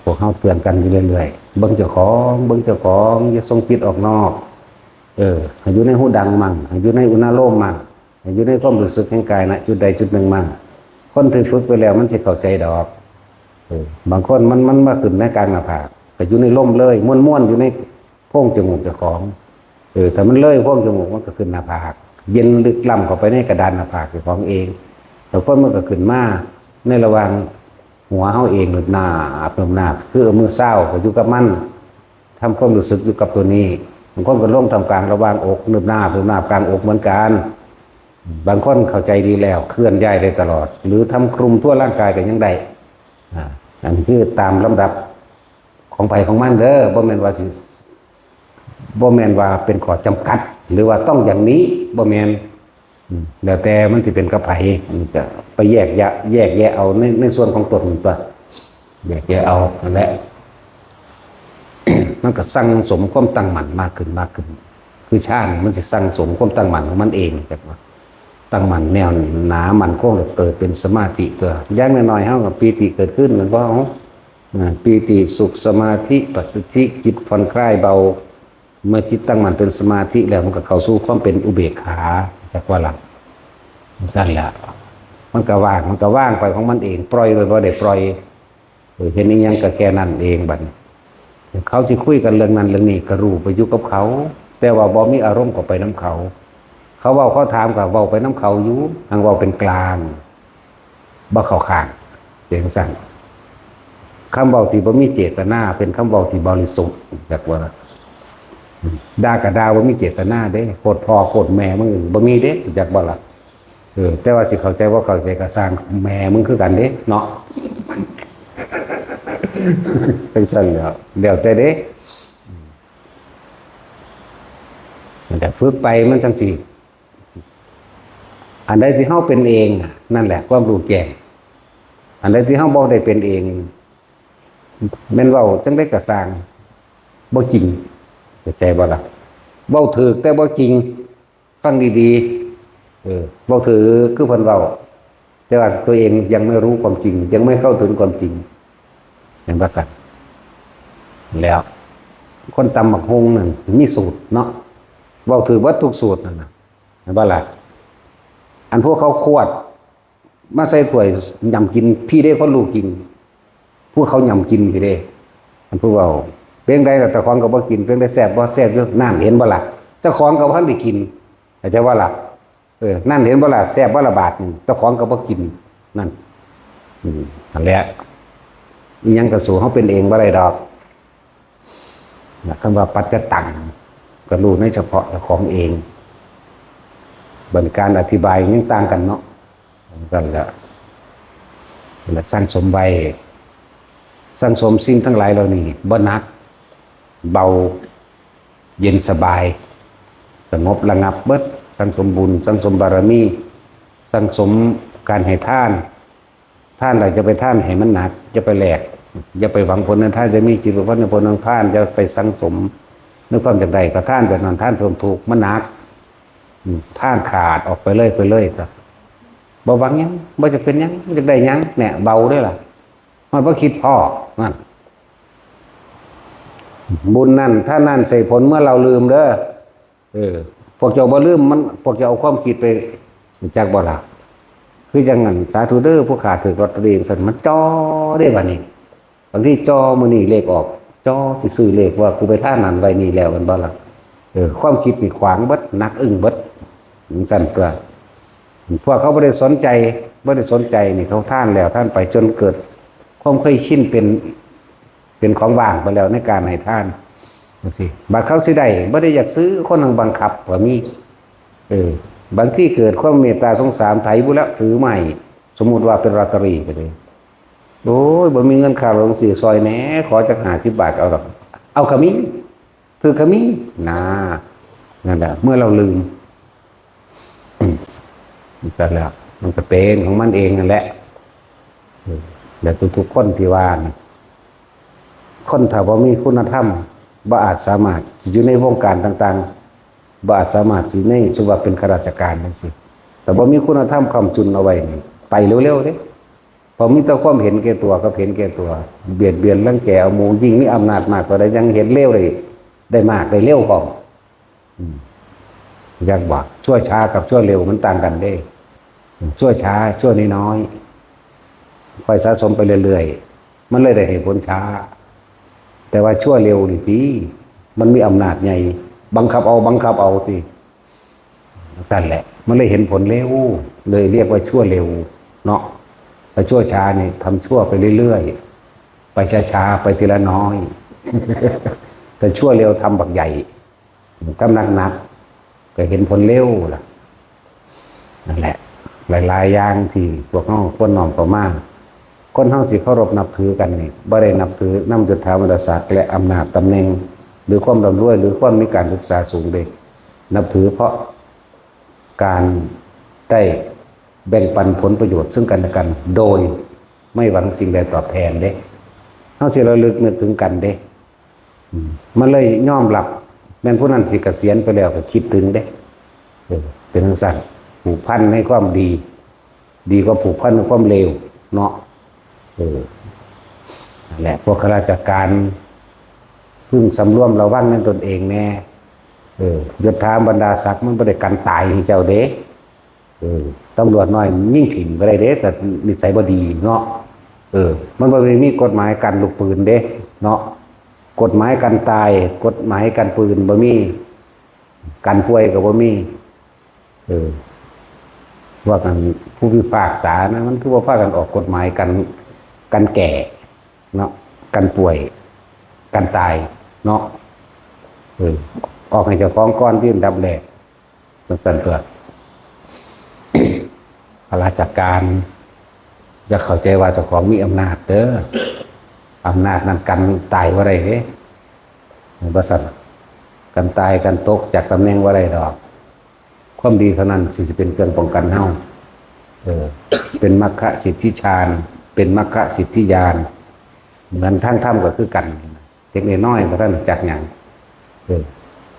ພວກເຮົາເຕືອນກັນຢູ່ເລື້ອຍໆ ເບິ່ງເຈົ້າຂອງ, ເບິ່ງເຈົ້າຂອງ, ຢ່າສົ່ງຈິດອອກນອກ. ເອີ ໃຫ້ຢູ່ໃນຫູດັງມັ່ງ, ໃຫ້ຢູ່ໃນອຸນາໂລມມັ່ງ, ໃຫ້ຢູ່ໃນຄວາມຮູ້ສຶກແຫ່ງກາຍນະຈຸດໃດຈຸດໜຶ່ງມັ່ງ. ຄົນທີ່ຝຶກໄປແລ້ວມັນຊິເຂົ້າໃຈດອກ. ເອີ ບາງຄົນມັນ, ມັນມາຂຶ້ນໃນກາງໜ້າຜາກ, ກໍຢູ່ໃນລົມເລີຍ, ມ່ວນໆຢູ່ໃນ ໂພງຈະມູກເຈົ້າຂອງ. ເອີ ຖ້າມັນເລີຍໂພງຈະມູກ ມັນກໍຂຶ້ນໜ້າຜາກ, ເຢັນລຶກລ້ຳເຂົ້າໄປໃນກະດານໜ້າຜາກເຈົ້າຂອງເອງ. ບາງຄົນມັນກໍຂຶ້ນມາໃນລະຫວ່າງຫົວເຮົາເອງ ເນີບໜາບ ເນີບໜາບ ຄືມື້ເຊົ້າກໍຢູ່ກັບມັນ ທຳຄວາມຮູ້ສຶກຢູ່ກັບຕົວນີ້. ບາງຄົນກໍລົງທ່າມກາງລະຫວ່າງອົກ ເນີບໜາບ ເນີບໜາບກາງອົກເໝືອນກັນ. ບາງຄົນເຂົ້າໃຈດີແລ້ວ ເຄື່ອນຍ້າຍໄດ້ຕະຫຼອດ ຫຼື ທຳຄລຸມທົ່ວຮ່າງກາຍກໍຍັງໄດ້. ອາ ອັນນີ້ຄືຕາມລຳດັບຂອງໃຜຂອງມັນເດີ ບໍ່ແມ່ນວ່າຊິ ບໍ່ແມ່ນວ່າເປັນຂໍ້ຈຳກັດ ຫຼືວ່າຕ້ອງຢ່າງນີ້ ບໍ່ແມ່ນ. ອືມ ແລ້ວແຕ່ມັນຊິເປັນກັບໃຜ ອັນນີ້ກໍໄປແຍກແຍະ ແຍກແຍະເອົາໃນ ໃນສ່ວນຂອງຕົນຕົວະ ແຍກແຍະເອົານັ້ນແຫຼະ. ມັນກໍສັ່ງສົມຄວາມຕັ້ງໝັ້ນມາກຂຶ້ນ ມາກຂຶ້ນ ຄືຊານມັນຊິສັ່ງສົມຄວາມຕັ້ງໝັ້ນຂອງມັນເອງ ຈັກວ່າຕັ້ງໝັ້ນແໜ້ວໜາໝັ້ນຄົງ ແລ້ວເກີດເປັນສະມາທິຕົວະ. ຢ່າງນ້ອຍໆເຮົາກໍປີຕິເກີດຂຶ້ນ ແມ່ນບໍ່? ອາ ປີຕິ ສຸກ ສະມາທິ ປັດສະທິ ຈິດຜ່ອນຄລາຍເບົາ. ເມື່ອຈິດຕັ້ງໝັ້ນເປັນສະມາທິແລ້ວ ມັນກໍເຂົ້າສູ່ຄວາມເປັນອຸເບກຂາ ຈັກວ່າລະ ຈັ່ງຊັ້ນລະ ມັນກໍວ່າງ ມັນກໍວ່າງໄປຂອງມັນເອງ ປ່ອຍໂດຍບໍ່ໄດ້ປ່ອຍ. ເອີ ເຫັນອີ່ຫຍັງກໍແຄ່ນັ້ນເອງ. ບັດນີ້ເຂົາຊິຄຸຍກັນເລື່ອງນັ້ນເລື່ອງນີ້ ກໍຮູ້ໄປຢູ່ກັບເຂົາ ແຕ່ວ່າບໍ່ມີອາລົມເຂົ້າໄປນຳເຂົາ. ເຂົາເວົ້າເຂົາຖາມກໍເວົ້າໄປນຳເຂົາຢູ່ ຫາກເວົ້າເປັນກາງ ບໍ່ເຂົ້າຂ້າງ ເປັນຈັ່ງຊັ້ນ. ຄຳເວົ້າທີ່ບໍ່ມີເຈດຕະນາ ເປັນຄຳເວົ້າທີ່ບໍລິສຸດ ຈັກວ່າລະ. ອືມ ດ່າກໍດ່າບໍ່ມີເຈດຕະນາເດ້ ໂຄດພໍ່ໂຄດແມ່ມຶງບໍ່ມີເດ້ ຈັກບໍ່ລະ? ເອີ ແຕ່ວ່າຊິເຂົ້າໃຈບໍ່ເຂົ້າໃຈກໍຊ່າງແມ່ມຶງຄືກັນເດ້ເນາະ ຈັ່ງຊັ້ນແຫຼ້ວ ແລ້ວແຕ່ເດ້. ອືມ ແຕ່ຝຶກໄປມັນຈັ່ງຊິ ອັນໃດທີ່ເຮົາເປັນເອງ ນັ້ນແຫຼະຄວາມຮູ້ແຈ້ງ. ອັນໃດທີ່ເຮົາບໍ່ໄດ້ເປັນເອງ ແມ່ນເວົ້າຈັ່ງໃດກໍຊ່າງ ບໍ່ຈິງ ເຂົ້າໃຈບໍ່ລະ? ເວົ້າຖືກແຕ່ບໍ່ຈິງ ຟັງດີໆ ເອີ ເວົ້າຖືກຄືເພິ່ນເວົ້າ ແຕ່ວ່າຕົວເອງຍັງບໍ່ຮູ້ຄວາມຈິງ ຍັງບໍ່ເຂົ້າເຖິງຄວາມຈິງ ເຫັນບໍ່ຊັ້ນ? ແລ້ວຄົນຕຳບັກຫຸ່ງນັ້ນມີສູດເນາະ ເວົ້າຖືກເບິດທຸກສູດນັ້ນນະ ເຫັນບໍ່ລະ? ອັນພວກເຂົາຂວດມາໃສ່ຖ້ວຍຫຍ້ຳກິນ ພີ້ເດ້ຄົນຮູ້ກິນ ພວກເຂົາຫຍ້ຳກິນພີ້ເດ້. ອັນຜູ້ເວົ້າ ເປັນໃດລະ ເຈົ້າຂອງກໍບໍ່ກິນ ເປັນໃດແຊບບໍ່? ແຊບຢູ່. ນັ້ນ ເຫັນບໍ່ລະ? ເຈົ້າຂອງກໍບໍ່ທັນໄດ້ກິນ ເຂົ້າໃຈບໍ່ລະ? ເອີ ນັ້ນ ເຫັນບໍ່ລະ? ແຊບບໍ່ລະບາດນີ້ ເຈົ້າຂອງກໍບໍ່ກິນ ນັ້ນ. ອືມ ຫັ້ນແຫຼະ ອີ່ຫຍັງກໍສູ້ເຮົາເປັນເອງບໍ່ໄດ້ດອກ. ນະ ຄຳວ່າປັດຈະຕັງ ກໍຮູ້ໃນສະເພາະເຈົ້າຂອງເອງ ບັດນີ້ການອະທິບາຍຍັງຕ່າງກັນເນາະ. ຈັ່ງຊັ້ນລະ ລະສັ່ງສົມໄວ້ ສັ່ງສົມສິ່ງທັງຫຼາຍເຫຼົ່ານີ້ບໍ່ໜັກ ເບົາ ເຢັນສະບາຍ ສະຫງົບລະງັບເບິດ. ສັ່ງສົມບຸນ ສັ່ງສົມບາລະມີ ສັ່ງສົມການໃຫ້ທານ ທານແລ້ວຢ່າໄປທານໃຫ້ມັນໜັກ ຢ່າໄປແລກ ຢ່າໄປຫວັງຜົນໃນທານ ຢ່າມີຈິດຫວັງຜົນໃນຜົນຂອງທານ ຢ່າໄປສັງສົມໃນຄວາມຢາກໄດ້ ກໍທານແບບນັ້ນ ທານເພີ່ມທຸກ ມັນໜັກ. ອືມ ທານຂາດອອກໄປເລີຍ ໄປເລີຍ ກໍບໍ່ຫວັງຫຍັງ ບໍ່ຈຳເປັນຫຍັງ ບໍ່ຢາກໄດ້ຫຍັງ ແນ່ ເບົາເດ້ລະ ມັນບໍ່ຄິດພໍ້ ນັ້ນ. ບຸນນັ້ນ ທານນັ້ນໃຫ້ຜົນເມື່ອເຮົາລືມເດີ. ເອີ ພວກເຈົ້າບໍ່ລືມມັນ ພວກເຈົ້າເອົາຄວາມຄິດໄປ ຮູ້ຈັກບໍ່ລະ? ຄືຈັ່ງນັ້ນ ສາທຸເດີ ຜູ້ຂ້າຖືກລອດຕະລີ ຈັ່ງຊັ້ນ ມັນຈໍ້ເດ້ບາດນີ້. ບາງທີຈໍ້ມື້ນີ້ເລກອອກ ຈໍ້ຊິຊື້ເລກ ວ່າກູໄປທານນັ້ນໄວ້ນີ້ແລ້ວ ແມ່ນບໍ່ລະ? ເອີ ຄວາມຄິດນີ້ຂວາງເບິດ ໜັກອຶ້ງເບິດ ຈັ່ງຊັ້ນຕົວະ. ພວກເຂົາບໍ່ໄດ້ສົນໃຈ ບໍ່ໄດ້ສົນໃຈນີ້ ເຂົາທານແລ້ວທານໄປ ຈົນເກີດຄວາມເຄີຍຊິນເປັນ ເປັນຂອງວ່າງໄປແລ້ວໃນການໃຫ້ທານ ຈັ່ງຊີ້. ບາດເຂົາຊິໄດ້ ບໍ່ໄດ້ຢາກຊື້ ຄົນໜຶ່ງບັງຄັບກໍມີ. ເອີ ບາງທີເກີດຄວາມເມດຕາສົງສານ ໄຜບຸແລ້ວຖືມາໃຫ້ ສົມມຸດວ່າເປັນລອດຕະຣີກໍໄດ້ ໂອ້ຍ ບໍ່ມີເງິນຄ່າໂລງຊື້ ຊ່ອຍແດ່ ຂໍຈັກຫ້າສິບບາດກໍເອົາດອກ ເອົາກໍມີ ຖືກກໍມີນາ. ນັ້ນແຫຼະ ເມື່ອເຮົາລືມ ອືມ ຊັ້ນແຫຼະ ມັນກໍເປັນຂອງມັນເອງນັ້ນແຫຼະ. ເອີ ແລະ ທຸກໆຄົນທີ່ວ່ານີ້ ຄົນຖ້າບໍ່ມີຄຸນນະທຳ ບໍ່ອາດສາມາດຊິຢູ່ໃນວົງການຕ່າງໆ ບໍ່ອາດສາມາດຊິໃນ ສົມມຸດວ່າເປັນຂ້າລາຊະການຈັ່ງຊີ້ ແຕ່ບໍ່ມີຄຸນນະທຳຄ້ຳຈຸນເອົາໄວ້ນີ້ ໄປເລັວໆເດ້. ເພາະມີແຕ່ຄວາມເຫັນແກ່ຕົວກັບເຫັນແກ່ຕົວ ບຽດບຽນລັງແກເອົາໝູ່ ຍິ່ງມີອຳນາດມາກເທົ່າໃດ ຍັງເຮັດເລວໄດ້ ໄດ້ມາກໄດ້ເລັວພ້ອມ. ອືມ ຈັກວ່າຊົ່ວຊ້າກັບຊົ່ວເລັວມັນຕ່າງກັນເດ້. ອືມ ຊົ່ວຊ້າ ຊົ່ວນ້ອຍໆ ຄ່ອຍສະສົມໄປເລື້ອຍໆ ມັນເລີຍໄດ້ໃຫ້ຜົນຊ້າ. ແຕ່ວ່າຊົ່ວເລັວນີ້ຕິ ມັນມີອຳນາດໃຫຍ່ ບັງຄັບເອົາ ບັງຄັບເອົາຕິ ຈັ່ງຊັ້ນແຫຼະ ມັນເລີຍເຫັນຜົນເລັວ ເລີຍຮຽກວ່າຊົ່ວເລັວ. ເນາະ. ແລ້ວຊົ່ວຊ້ານີ້ ທຳຊົ່ວໄປເລື້ອຍໆ ໄປຊ້າໆ ໄປທີລະນ້ອຍ. ແຕ່ຊົ່ວເລັວ ທຳບັກໃຫຍ່ ທຳໜັກໆ ກໍເຫັນຜົນເລັວລະ. ນັ້ນແຫຼະ ຫຼາຍໆຢ່າງທີ່ພວກເຮົາຄວນນ້ອມເຂົ້າມາ. ຄົນເຮົາຊິເຄົາລົບນັບຖືກັນນີ້ ບໍ່ໄດ້ນັບຖືນຳຍົດຖາບັນດາສັກ ແລະ ອຳນາດຕຳແໜ່ງ ຫຼື ຄວາມລ່ຳລວຍ ຫຼື ຄວາມມີການສຶກສາສູງເດ້. ນັບຖືເພາະການໄດ້ແບ່ງປັນຜົນປະໂຫຍດເຊິ່ງກັນແລະກັນ ໂດຍໄມ່ຫວັງສິ່ງໃດຕອບແທນເດ້. ເຮົາຊິລະລຶກນຶກເຖິງກັນເດ້. ອືມ ມັນເລີຍຍອມຮັບ ແມ່ນຜູ້ນັ້ນຊິກະສຽນໄປແລ້ວກໍຄິດເຖິງເດ້. ເອີ ເປັນຈັ່ງຊັ້ນ ຜູກພັນໃນຄວາມດີ ດີກວ່າຜູກພັນໃນຄວາມເລວເນາະ. ເອີ ນັ້ນແຫຼະ ພວກຂ້າລາຊະການ ເພິ່ງສຳລວມລະວັງໃນຕົນເອງແດ່. ເອີ ຍົດຖາບັນດາສັກມັນບໍ່ໄດ້ກັນຕາຍໃຫ້ເຈົ້າເດ້. ເອີ ຕຳຫຼວດນ້ອຍຍິງຖິ້ມກໍໄດ້ເດ້ ຖ້ານິໄສບໍ່ດີເນາະ. ເອີ ມັນບໍ່ໄດ້ມີກົດໝາຍກັນລູກປືນເດ້ເນາະ. ກົດໝາຍກັນຕາຍ ກົດໝາຍກັນປືນບໍ່ມີ ກັນປ່ວຍກໍບໍ່ມີ. ເອີ ພວກອັນຜູ້ພິພາກສານະ ມັນຄືບໍ່ພາກັນອອກກົດໝາຍກັນ ກັນແກ່ເນາະ ກັນປ່ວຍ ກັນຕາຍເນາະ. ເອີ ອອກໃຫ້ເຈົ້າຂອງກ່ອນ ເປັນອັນດັບແລກ. ຈັ່ງຊັ້ນຕົວະ ຂ້າລາຊະການ ຢ່າເຂົ້າໃຈວ່າເຈົ້າຂອງມີອຳນາດເດີ. ອຳນາດນັ້ນກັນຕາຍບໍ່ໄດ້ເດ້. ເຫັນບໍ່ຊັ້ນ? ກັນຕາຍ ກັນຕົກຈາກຕຳແໜ່ງບໍ່ໄດ້ດອກ. ຄວາມດີເທົ່ານັ້ນທີ່ຊິເປັນເຄື່ອງປ້ອງກັນເຮົາ. ເອີ ເປັນມັກຄະສິດທິຊານ ເປັນມັກຄະສິດທິຍານ. ເໝືອນທາງທຳກໍຄືກັນ. ເດັກນ້ອຍໆບໍ່ທັນຮູ້ຈັກຫຍັງ ເອີ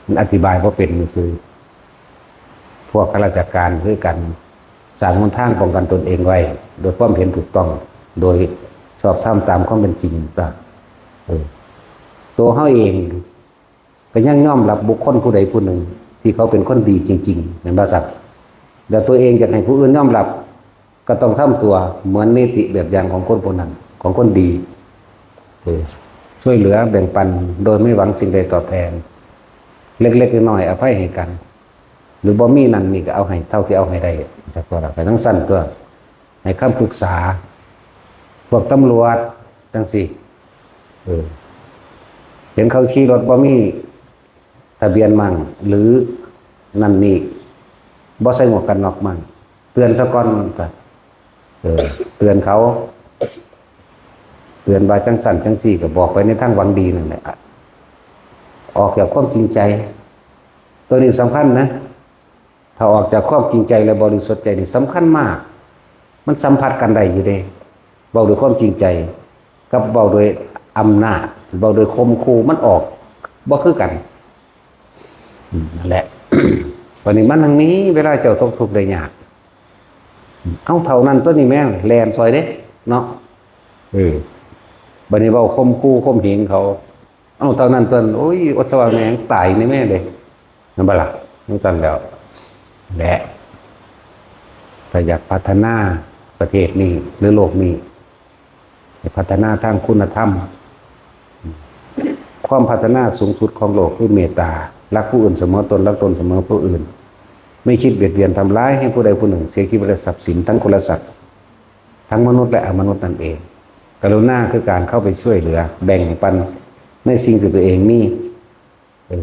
ມັນອະທິບາຍບໍ່ເປັນຊື່ໆ. ພວກຂ້າລາຊະການຄືກັນ ສ້າງຫົນທາງປ້ອງກັນຕົນເອງໄວ້ ໂດຍຄວາມເຫັນຖືກຕ້ອງ ໂດຍຊອບທຳຕາມຄວາມເປັນຈິງ. ກໍ ເອີ ໂຕເຮົາເອງກໍຍັງຍອມຮັບບຸກຄົນຜູ້ໃດຜູ້ໜຶ່ງທີ່ເຂົາເປັນຄົນດີຈິງໆ ແມ່ນບໍ່ຊັ້ນ? ແລ້ວໂຕເອງຢາກໃຫ້ຜູ້ອື່ນຍອມຮັບ ກໍຕ້ອງທຳຕົວເໝືອນນິຕິແບບຢ່າງຂອງຄົນຜູ້ນັ້ນ ຂອງຄົນດີ. ເອີ ຊ່ວຍເຫຼືອແບ່ງປັນໂດຍໄມ່ຫວັງສິ່ງໃດຕອບແທນ ເລັກໆນ້ອຍໆອະໄພໃຫ້ກັນ ຫຼືບໍ່ມີນັ້ນນີ້ກໍເອົາໃຫ້ເທົ່າທີ່ເອົາໃຫ້ໄດ້. ຈັກວ່າໄປທາງຊັ້ນຕົວະ ໃຫ້ຄຳປຶກສາພວກຕຳຫຼວດຈັ່ງຊີ້. ເອີ ເຫັນເຂົາຂີ່ລົດບໍ່ມີ ທະບຽນໝັ້ງ ຫຼື ນັ້ນນີ້ ບໍ່ໃສ່ໝວກກັນນັອກໝັ້ງ ເຕືອນຊະກ່ອນ. ເອີ ເຕືອນເຂົາ ເຕືອນວ່າຈັ່ງຊັ້ນຈັ່ງຊີ້ ກໍບອກໄປໃນທາງຫວັງດີນັ້ນແຫຼະ ອອກຈາກຄວາມຈິງໃຈ. ໂຕນີ້ສຳຄັນນະ. ຖ້າອອກຈາກຄວາມຈິງໃຈ ແລະ ບໍລິສຸດໃຈນີ້ສຳຄັນມາກ. ມັນສຳຜັດກັນໄດ້ຢູ່ເດ້ ເວົ້າດ້ວຍຄວາມຈິງໃຈ ກັບເວົ້າໂດຍອຳນາດ ເວົ້າໂດຍຂົ່ມຂູ່ ມັນອອກບໍ່ຄືກັນ. ອືມ ນັ້ນແຫຼະ. ບັດນີ້ມັນທັງມີເວລາເຈົ້າຕົກທຸກໄດ້ຍາກ ເອົາເທົ່ານັ້ນຕົວະນີ້ແມ່ງແລ່ນຊ່ອຍເດ້ເນາະ. ເອີ ບັດນີ້ເວົ້າຂົ່ມຂູ່ຂົ່ມເຫງເຂົາ ເອົາເທົ່ານັ້ນຕົວະ ໂອ້ຍ ອົດສະຫວາແມ່ງຕາຍນີ້ແມ່ເດ້. ແມ່ນບໍ່ລະ? ຈັ່ງຊັ້ນແລ້ວ ແລະ ຖ້າຢາກພັດທະນາປະເທດນີ້ ຫຼື ໂລກນີ້ ໃຫ້ພັດທະນາທາງຄຸນນະທຳ. ຄວາມພັດທະນາສູງສຸດຂອງໂລກຄືເມດຕາ, ຮັກຜູ້ອື່ນສະເໝີຕົນ, ຮັກຕົນສະເໝີຜູ້ອື່ນ, ໄມ່ຄິດບຽດບຽນທຳລາຍໃຫ້ຜູ້ໃດຜູ້ໜຶ່ງເສຍຊີວິດ ແລະ ຊັບສິນ ທັງຄົນ ແລະ ສັດ, ທັງມະນຸດ ແລະ ອະມະນຸດນັ້ນເອງ. ກະລຸນາຄືການເຂົ້າໄປຊ່ວຍເຫຼືອ, ແບ່ງປັນໃນສິ່ງທີ່ຕົວເອງມີ. ເອີ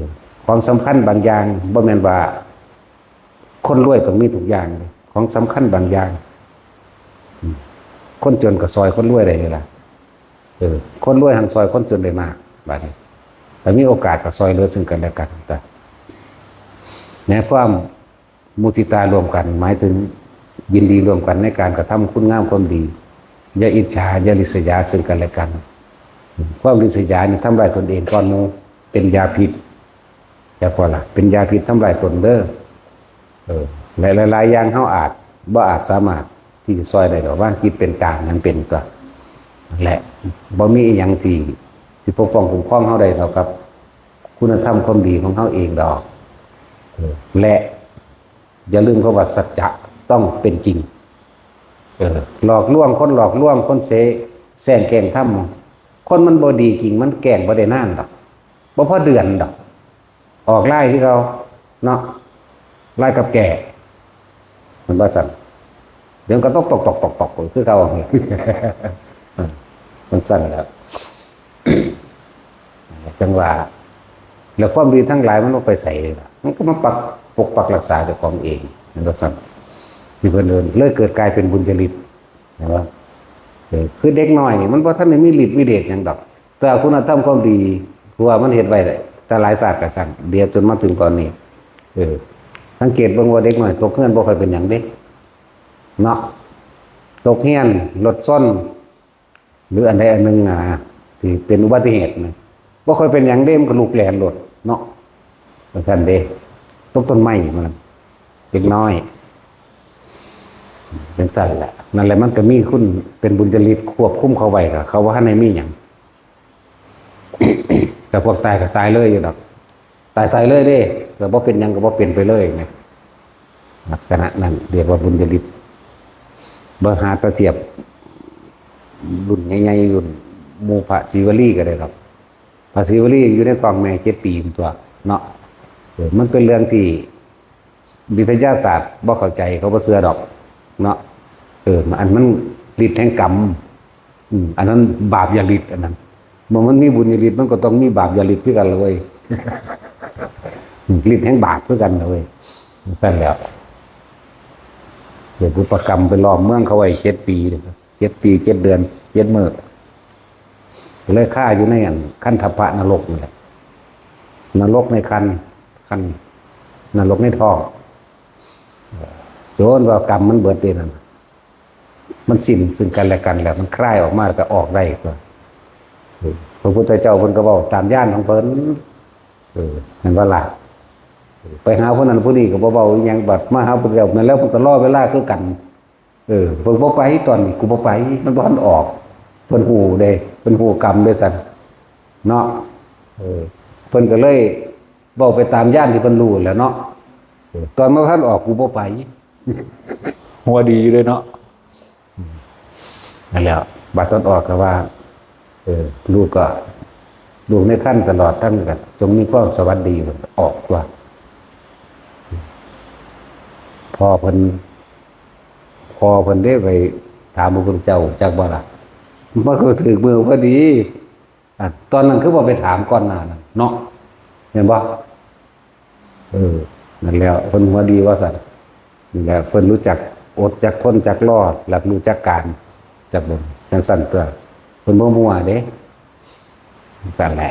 ຂອງສຳຄັນບາງຢ່າງ ບໍ່ແມ່ນວ່າຄົນລວຍຕ້ອງມີທຸກຢ່າງເດ້. ຂອງສຳຄັນບາງຢ່າງ ອືມ ຄົນຈົນກໍຊ່ອຍຄົນລວຍໄດ້ເດລະ. ເອີ ຄົນລວຍຫັ້ນຊ່ອຍຄົນຈົນໄດ້ມາກ. ບາດນີ້ ຖ້າມີໂອກາດກໍຊ່ອຍເຫຼືອເຊິ່ງກັນແລະກັນ. ແຕ່ໃນຄວາມ ມຸທິຕາຮ່ວມກັນ ໝາຍເຖິງຍິນດີຮ່ວມກັນໃນການກະທຳຄຸນງາມຄວາມດີ. ຢ່າອິດສາ, ຢ່າລິດສະຫຍາເຊິ່ງກັນແລະກັນ. ຄວາມລິດສະຫຍານີ້ທຳລາຍຕົນເອງກ່ອນໝູ່, ເປັນຢາພິດ. ຈັກວ່າລະ, ເປັນຢາພິດທຳລາຍຕົນເດີ. ເອີ ແລະ ຫຼາຍໆຢ່າງເຮົາອາດ ບໍ່ອາດສາມາດທີ່ຈະຊ່ອຍໄດ້ດອກ, ວາງຈິດເປັນກາງໃຫ້ມັນເປັນຕົວະ. ແລະ ບໍ່ມີອີ່ຫຍັງທີ່ຊິປົກປ້ອງຄຸ້ມຄອງເຮົາໄດ້ເທົ່າກັບຄຸນນະທຳຄວາມດີຂອງເຮົາເອງດອກ. ເອີ ແລະ ຢ່າລືມຄຳວ່າສັດຈະຕ້ອງເປັນຈິງ. ເອີ ຫຼອກລວງຄົນ, ຫຼອກລວງຄົນເສ, ແຊງແກ່ງທຳ. ຄົນມັນບໍ່ດີຈິງ ມັນແກ່ງບໍ່ໄດ້ນານດອກ, ບໍ່ພໍເດືອນດອກ, ອອກລາຍຄືເກົ່າເນາະ, ລາຍກັບແກ່. ແມ່ນບໍ່ຊັ້ນ? ດຽວມັນກໍຕົກໆໆໆ ຄືເກົ່າ ຈັ່ງຊັ້ນແຫຼະ ຈັ່ງວ່າ ແລ້ວຄວາມດີທັງຫຼາຍມັນບໍ່ໄປໃສເລີຍ ມັນກໍມາປັກ ປົກປັກລັກສາເຈົ້າຂອງເອງ ແມ່ນບໍ່ຊັ້ນ? ທີ່ເພິ່ນເອີ້ນ ເລີຍເກີດກາຍເປັນບຸນຍະລິດ ເຫັນບໍ່? ເອີ ຄືເດັກນ້ອຍນີ້ມັນບໍ່ທັນໄດ້ມີລິດມີເດດຫຍັງດອກ ແຕ່ຄຸນນະທຳຄວາມດີ ຄືວ່າມັນເຮັດໄວ້ແຕ່ຫຼາຍຊາດກະຊ່າງ ດຽວຈົນມາເຖິງຕອນນີ້ ເອີ ສັງເກດເບິ່ງວ່າເດັກນ້ອຍຕົກເຮືອນບໍ່ຄ່ອຍເປັນຫຍັງເດ້ ເນາະ ຕົກເຮືອນ ລົດຊົນ ຫຼືອັນໃດອັນໜຶ່ງນະ ທີ່ເປັນອຸບັດຕິເຫດນະ ບໍ່ຄ່ອຍເປັນຫຍັງເດ້ ມັນກໍລຸກແລ່ນໂລດເນາະ ຈັ່ງຊັ້ນເດ້ ຕົກຕົ້ນໄມ້ມັນ ເດັກນ້ອຍ ຈັ່ງຊັ້ນແຫຼະ ນັ້ນແຫຼະ ມັນກໍມີຄຸນເປັນບຸນຍະລິດຄວບຄຸມເຂົາໄວ້ ກໍເຂົາບໍ່ທັນໄດ້ມີຫຍັງ ແຕ່ພວກຕາຍກໍຕາຍເລີຍຢູ່ດອກ ຕາຍຕາຍເລີຍເດ້ ກໍບໍ່ເປັນຫຍັງ ກໍບໍ່ເປັນໄປເລີຍນະ ລັກສະນະນັ້ນເອີ້ນວ່າບຸນຍະລິດ ເບິ່ງຫາຕາທຽບ ລຸ້ນໃຫຍ່ໆ ລຸ້ນໝູ່ພະສີວະລີກໍໄດ້ດອກ ພະສີວະລີຢູ່ໃນທ້ອງແມ່ເຈັດປີພຸ້ນຕົວະເນາະ ເອີ ມັນເປັນເລື່ອງທີ່ ວິທະຍາສາດບໍ່ເຂົ້າໃຈ ເຂົາບໍ່ເຊື່ອດອກເນາະ ເອີ ອັນມັນລິດແຫ່ງກຳ ອືມ ອັນນັ້ນບາບຢ່າລິດ ອັນນັ້ນ ເມື່ອມັນມີບຸນຢ່າລິດ ມັນກໍຕ້ອງມີບາບຢ່າລິດຄືກັນລະເວີຍ ລິດແຫ່ງບາບຄືກັນລະເວີຍ ຊັ້ນແຫຼະ ເຮັດບຸບປະກຳໄປລ້ອມເມືອງເຂົາໄວ້ເຈັດປີ ເຈັດປີເຈັດເດືອນເຈັດມື້ ກໍເລີຍຄາຢູ່ໃນອັນຄັນທະພະນະລົກນີ້ແຫຼະ ນະລົກໃນຄັນ ຄັນ ນະລົກໃນທ້ອງ ຈົນວ່າກຳມັນເບິດເດ້ນັ້ນ ມັນສິ້ນຊຶ່ງກັນແລະກັນແລ້ວ ມັນຄາຍອອກມາແລ້ວກໍອອກໄດ້ຕົວະ ເອີ ພະພຸດທະເຈົ້າເພິ່ນກໍເວົ້າຕາມຍານຂອງເພິ່ນ ເອີ ແມ່ນບໍ່ລະ? ໄປຫາຜູ້ນັ້ນຜູ້ນີ້ກໍບໍ່ເວົ້າອີ່ຫຍັງ ບັດມາຫາພະພຸດທະເຈົ້າ ແມ່ນແລ້ວ ເພິ່ນກໍລໍເວລາຄືກັນ ເອີ ເພິ່ນບໍ່ໄປ ຕອນນີ້ກູບໍ່ໄປ ມັນບໍ່ທັນອອກ ເພິ່ນຮູ້ເດ້ ເພິ່ນຮູ້ກຳເດ້ຊັ້ນເນາະ ເອີ ເພິ່ນກໍເລີຍເວົ້າໄປຕາມຍານທີ່ເພິ່ນຮູ້ແຫຼະເນາະ ເອີ ຕອນມັນບໍ່ທັນອອກ ກູບໍ່ໄປ ຫົວດີຢູ່ເດ້ເນາະ ອືມ ນັ້ນແຫຼະ ບາດຕອນອອກກໍວ່າ ເອີ ລູກກໍ ລູກໃນຄັນຕະຫຼອດທັງ ກໍຈົ່ງມີຄວາມສະຫວັດດີ ອອກຕົວະ ພໍ່ເພິ່ນ ພໍ່ເພິ່ນເດ້ໄປຖາມພະພຸດທະເຈົ້າ ຮູ້ຈັກບໍ່ລະ? ມັນກໍຖືກມື້ພໍດີ ອາ ຕອນນັ້ນຄືບໍ່ໄປຖາມກ່ອນໜ້ານັ້ນເນາະ ແມ່ນບໍ່? ເອີ ນັ້ນແຫຼະ ເພິ່ນຫົວດີວ່າຊັ້ນ ນີ້ແຫຼະ ເພິ່ນຮູ້ຈັກອົດ ຈັກທົນ ຈັກລໍ ແລະ ຮູ້ຈັກການ ຈັກເບິ່ງ ຈັ່ງຊັ້ນຕົວະ ເພິ່ນບໍ່ມົວເດ້ ຈັ່ງຊັ້ນແຫຼະ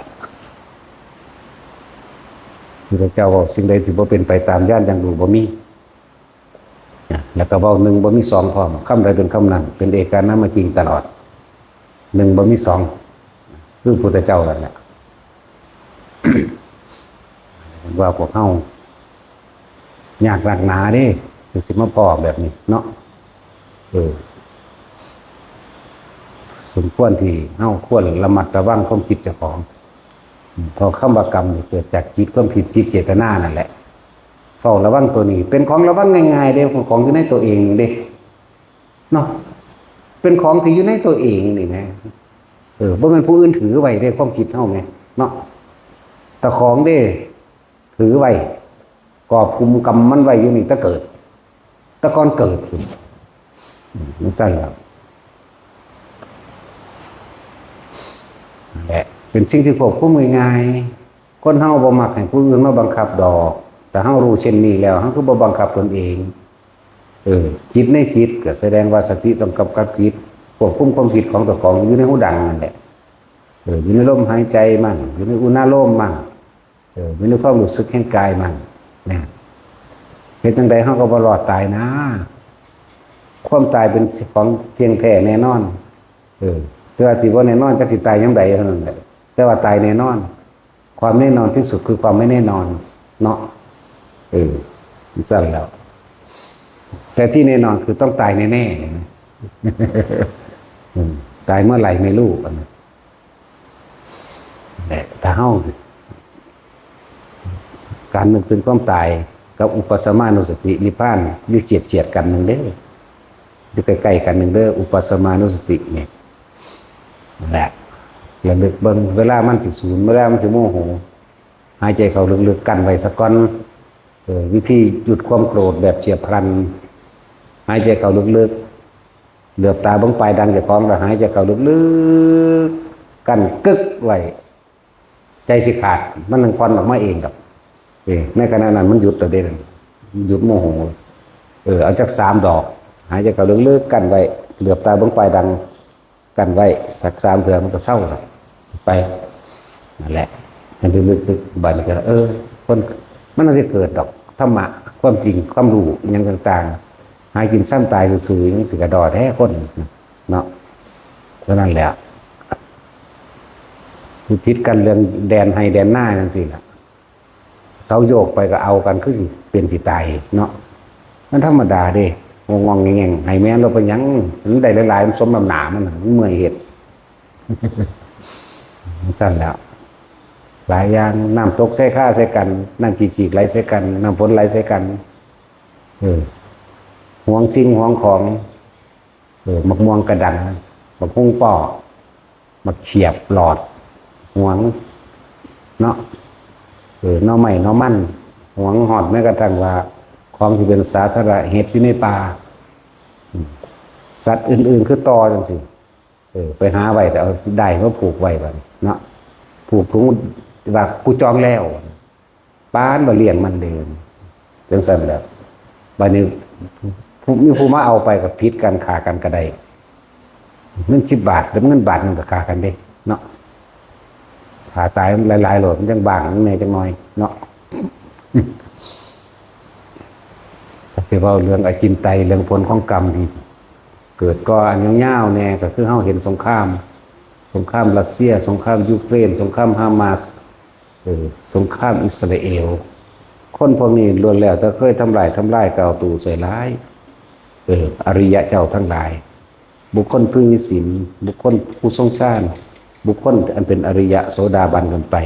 ພະພຸດທະເຈົ້າເວົ້າ ສິ່ງໃດທີ່ບໍ່ເປັນໄປຕາມຍານຢ່າງຮູ້ບໍ່ມີ ນະ ແລ້ວກໍເວົ້າໜຶ່ງບໍ່ມີສອງພ້ອມ ຄຳໃດເປັນຄຳນັ້ນ ເປັນເອການາມະຈິງຕະຫຼອດ ໜຶ່ງບໍ່ມີສອງ ຄືພຸດທະເຈົ້ານັ້ນແຫຼະ ວ່າພວກເຮົາຍາກໜັກໜາເດ້ ຈຶ່ງຊິມາພໍ້ແບບນີ້ເນາະ ເອີ ສົມຄວນທີ່ເຮົາຄວນລະມັດລະວັງຄວາມຄິດເຈົ້າຂອງ ເພາະຄຳວ່າກຳນີ້ເກີດຈາກຈິດຄວາມຄິດ ຈິດເຈດຕະນານັ້ນແຫຼະ ເຝົ້າລະວັງໂຕນີ້ ເປັນຂອງລະວັງງ່າຍໆເດ້ ຂອງຢູ່ໃນໂຕເອງເດ້ ເນາະ ເປັນຂອງທີ່ຢູ່ໃນຕົວເອງນີ້ແໝ ເອີ ບໍ່ແມ່ນຜູ້ອື່ນຖືໄວ້ເດ້ ຄວາມຄິດເຮົາແໝ ເນາະ ເຈົ້າຂອງເດ້ ຖືໄວ້ກອບກຸມກຳມັນໄວ້ຢູ່ນີ້ແຕ່ເກີດ ແຕ່ກ່ອນເກີດພຸ້ນ ອືມ ຈັ່ງຊັ້ນແຫຼະ ແຫຼະ ເປັນສິ່ງທີ່ຄວບຄຸມງ່າຍໆ ຄົນເຮົາບໍ່ມັກໃຫ້ຜູ້ອື່ນມາບັງຄັບດອກ ແຕ່ເຮົາຮູ້ເຊັ່ນນີ້ແລ້ວ ເຮົາຄືບໍ່ບັງຄັບຕົນເອງ? ເອີ ຈິດໃນຈິດ ກໍສະແດງວ່າສະຕິຕ້ອງກຳກັບຈິດ ຄວບຄຸມຄວາມຄິດຂອງເຈົ້າຂອງ ຢູ່ໃນຫູດັງນັ້ນແຫຼະ ເອີ ຢູ່ໃນລົມຫາຍໃຈມັນ ຢູ່ໃນອຸນາໂລມມັນ ເອີ ຢູ່ໃນຄວາມຮູ້ສຶກແຫ່ງກາຍມັນນະ ເຮັດຈັ່ງໃດເຮົາກໍບໍ່ລອດຕາຍນາ ຄວາມຕາຍເປັນຂອງທ່ຽງແທ້ແນ່ນອນ ເອີ ແຕ່ວ່າຊິບໍ່ແນ່ນອນ ຈັກຊິຕາຍຍາມໃດເທົ່ານັ້ນແຫຼະ ແຕ່ວ່າຕາຍແນ່ນອນ ຄວາມແນ່ນອນທີ່ສຸດຄືຄວາມໄມ່ແນ່ນອນເນາະ ເອີ ຈັ່ງຊັ້ນແຫຼະ ແຕ່ທີ່ແນ່ນອນຄືຕ້ອງຕາຍແນ່ໆ ອືມ ຕາຍເມື່ອໃດໄມ່ຮູ້ ອັນນັ້ນ ແລະ ຖ້າເຮົາ ການນຶກເຖິງຄວາມຕາຍກັບອຸປະສະມານຸສະຕິນິບພານ ຢູ່ຈຽດໆກັນໜຶ່ງເດີ ຢູ່ໃກ້ໆກັນໜຶ່ງເດີ ອຸປະສະມານຸສະຕິນີ້ ແລະ ລະລຶກເບິ່ງ ເວລາມັນຊິສູນ ເວລາມັນຊິໂມໂຫ ຫາຍໃຈເຂົ້າເລິກໆ ກັ້ນໄວ້ສາກ່ອນ ເອີ ວິທີຢຸດຄວາມໂກຣດແບບຈຽບພລັນ ຫາຍໃຈເຂົ້າເລິກ ເຫຼືອບຕາເບິ່ງປາຍດັງເຈົ້າຂອງ ແລ້ວຫາຍໃຈເຂົ້າເລິກໆ ກັ້ນກຶກໄວ້ ໃຈຊິຂາດ ມັນຈັ່ງຜ່ອນອອກມາເອງດອກ. ເອີ ໃນຂະນະນັ້ນມັນຢຸດແລ້ວເດ້ ມັນຢຸດໂມໂຫ. ເອີ ເອົາຈັກສາມດອກ ຫາຍໃຈເຂົ້າເລິກໆ ກັ້ນໄວ້ ເຫຼືອບຕາເບິ່ງປາຍດັງ ກັ້ນໄວ້ສັກສາມເທື່ອ ມັນກໍເຊົາແລ້ວ ໄປ ນັ້ນແຫຼະ ໃຫ້ລຶກໆ ບາດນີ້ກໍ ເອີ ຄົນ ມັນຊິເກີດດອກ ທຳມະ ຄວາມຈິງ ຄວາມຮູ້ ອີ່ຫຍັງຕ່າງໆ ຫາກິນຊຳຕາຍຊື່ໆ ຫຍັງຊິກະດໍແທ້ຄົນ ເນາະ. ເທົ່ານັ້ນແຫຼະ ຜິດກັນເລື່ອງແດນໄຮ່ແດນນາຈັ່ງຊີ້ລະ ເສົາໂຍກໄປກໍເອົາກັນ ຄືຊິເປັນຊິຕາຍເນາະ. ມັນທຳມະດາເດ້ ງອງໆແງງໆ ໃຫ້ແມ່ນແລ້ວເປັນຫຍັງ? ມັນໄດ້ຫຼາຍໆ ມັນສົມນ້ຳໜ້າມັນ ມັນເມື່ອຍເຮັດ ຈັ່ງຊັ້ນແຫຼະ. ຫຼາຍຢ່າງ ນ້ຳຕົກໃສ່ຄາໃສ່ກັນ ນ້ຳຂີ້ສີກໄຫຼໃສ່ກັນ ນ້ຳຝົນໄຫຼໃສ່ກັນ ເອີ ຫວງສິ່ງຫວງຂອງ ເອີ ໝາກມ່ວງກະດັນ ໝາກຫຸ່ງປໍ້ ໝາກຂຽບຫຼອດ ຫວງເນາະ ເອີ ໜໍ່ໄມ້ໜໍ່ມັນ ຫວງຮອດແມ້ກະທັ່ງວ່າຂອງທີ່ເປັນສາທາລະນະ ເຫັດຢູ່ໃນປ່າ ອາ ສັດອື່ນໆ ຄືຕໍ່ຈັ່ງຊີ້ ເອີ ໄປຫາໄວ້ ແຕ່ເອົາດ້າຍມາຜູກໄວ້ບາດນີ້ເນາະ ຜູກຖົງວ່າ ກູຈອງແລ້ວ ປານວ່າລ້ຽງມັນເດ້ ຈັ່ງຊັ້ນແຫຼະ. ບາດນີ້ຜູ້ ມີຜູ້ມາເອົາໄປກໍຜິດກັນ ຂ້າກັນກໍໄດ້ ເງິນສິບບາດ ແຕ່ເງິນບາດໜຶ່ງກໍຂ້າກັນເດ້ເນາະ. ຂ້າຕາຍມັນຫຼາຍໆໂລດ ມັນຈັ່ງບາງແດ່ຈັກໜ່ອຍເນາະ. ກໍຊິເວົ້າເລື່ອງອະຈິນໄຕ ເລື່ອງຜົນຂອງກຳທີ່ເກີດກໍ່ອັນຍາວໆແດ່ ກໍຄືເຮົາເຫັນສົງຄາມ ສົງຄາມຣັດເຊຍ ສົງຄາມຢູເຄຣນ ສົງຄາມຮາມາສ ເອີ ສົງຄາມອິດສະຣາເອວ ຄົນພວກນີ້ລ້ວນແລ້ວແຕ່ເຄີຍທຳລາຍ ທຳລາຍ ກ່າວຕູ່ໃສ່ຮ້າຍ ເອີ ອະລິຍະເຈົ້າທັງຫຼາຍ ບຸກຄົນຜູ້ມີສິນ ບຸກຄົນຜູ້ຊົງຊານ ບຸກຄົນອັນເປັນອະລິຍະໂສດາບັນຂຶ້ນໄປ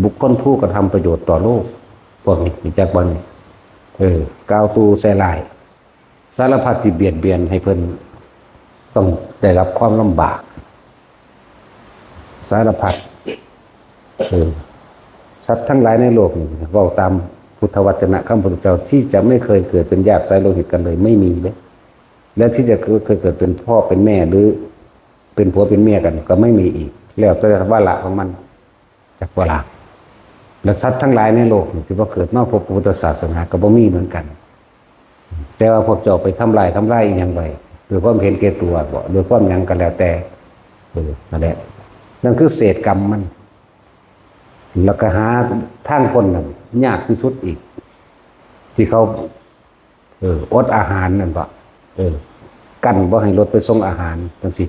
ບຸກຄົນຜູ້ກະທຳປະໂຫຍດຕໍ່ໂລກ ພວກນີ້ຮູ້ຈັກບໍ່ນີ້? ເອີ ກ່າວຕູ່ໃສ່ຮ້າຍ ສາລະພັດທີ່ບຽດບຽນໃຫ້ເພິ່ນຕ້ອງໄດ້ຮັບຄວາມລຳບາກ ສາລະພັດ ເອີ ສັດທັງຫຼາຍໃນໂລກນີ້ ເວົ້າຕາມພຸດທະວັດຈະນະຄຳພຸດທະເຈົ້າ ທີ່ຈະໄມ່ເຄີຍເກີດເປັນຍາດສາຍໂລຫິດກັນເລີຍ ໄມ່ມີເດ້ ແລະ ທີ່ຈະເຄີຍເກີດເປັນພໍ່ເປັນແມ່ ຫຼື ເປັນຜົວເປັນເມຍກັນ ກໍໄມ່ມີອີກ ແລ້ວແຕ່ວາລະຂອງມັນ. ຈັກວ່າລະ ແລະ ສັດທັງຫຼາຍໃນໂລກນີ້ ທີ່ວ່າເກີດມາພົບພະພຸດທະສາສະໜາກໍບໍ່ມີເໝືອນກັນ ແຕ່ວ່າພວກເຈົ້າໄປທຳລາຍ ທຳລາຍອີ່ຫຍັງໄວ້ ດ້ວຍຄວາມເຫັນແກ່ຕົວບໍ ດ້ວຍຄວາມຫຍັງກໍແລ້ວແຕ່ ເອີ ນັ້ນແຫຼະ ນັ້ນຄືເສດກຳມັນ ແລ້ວກໍຫາທາງພົ້ນນັ້ນຍາກທີ່ສຸດອີກ ທີ່ເຂົາ ເອີ ອົດອາຫານນັ້ນບໍ ເອີ ກັ້ນບໍ່ໃຫ້ລົດໄປສົ່ງອາຫານຈັ່ງຊີ້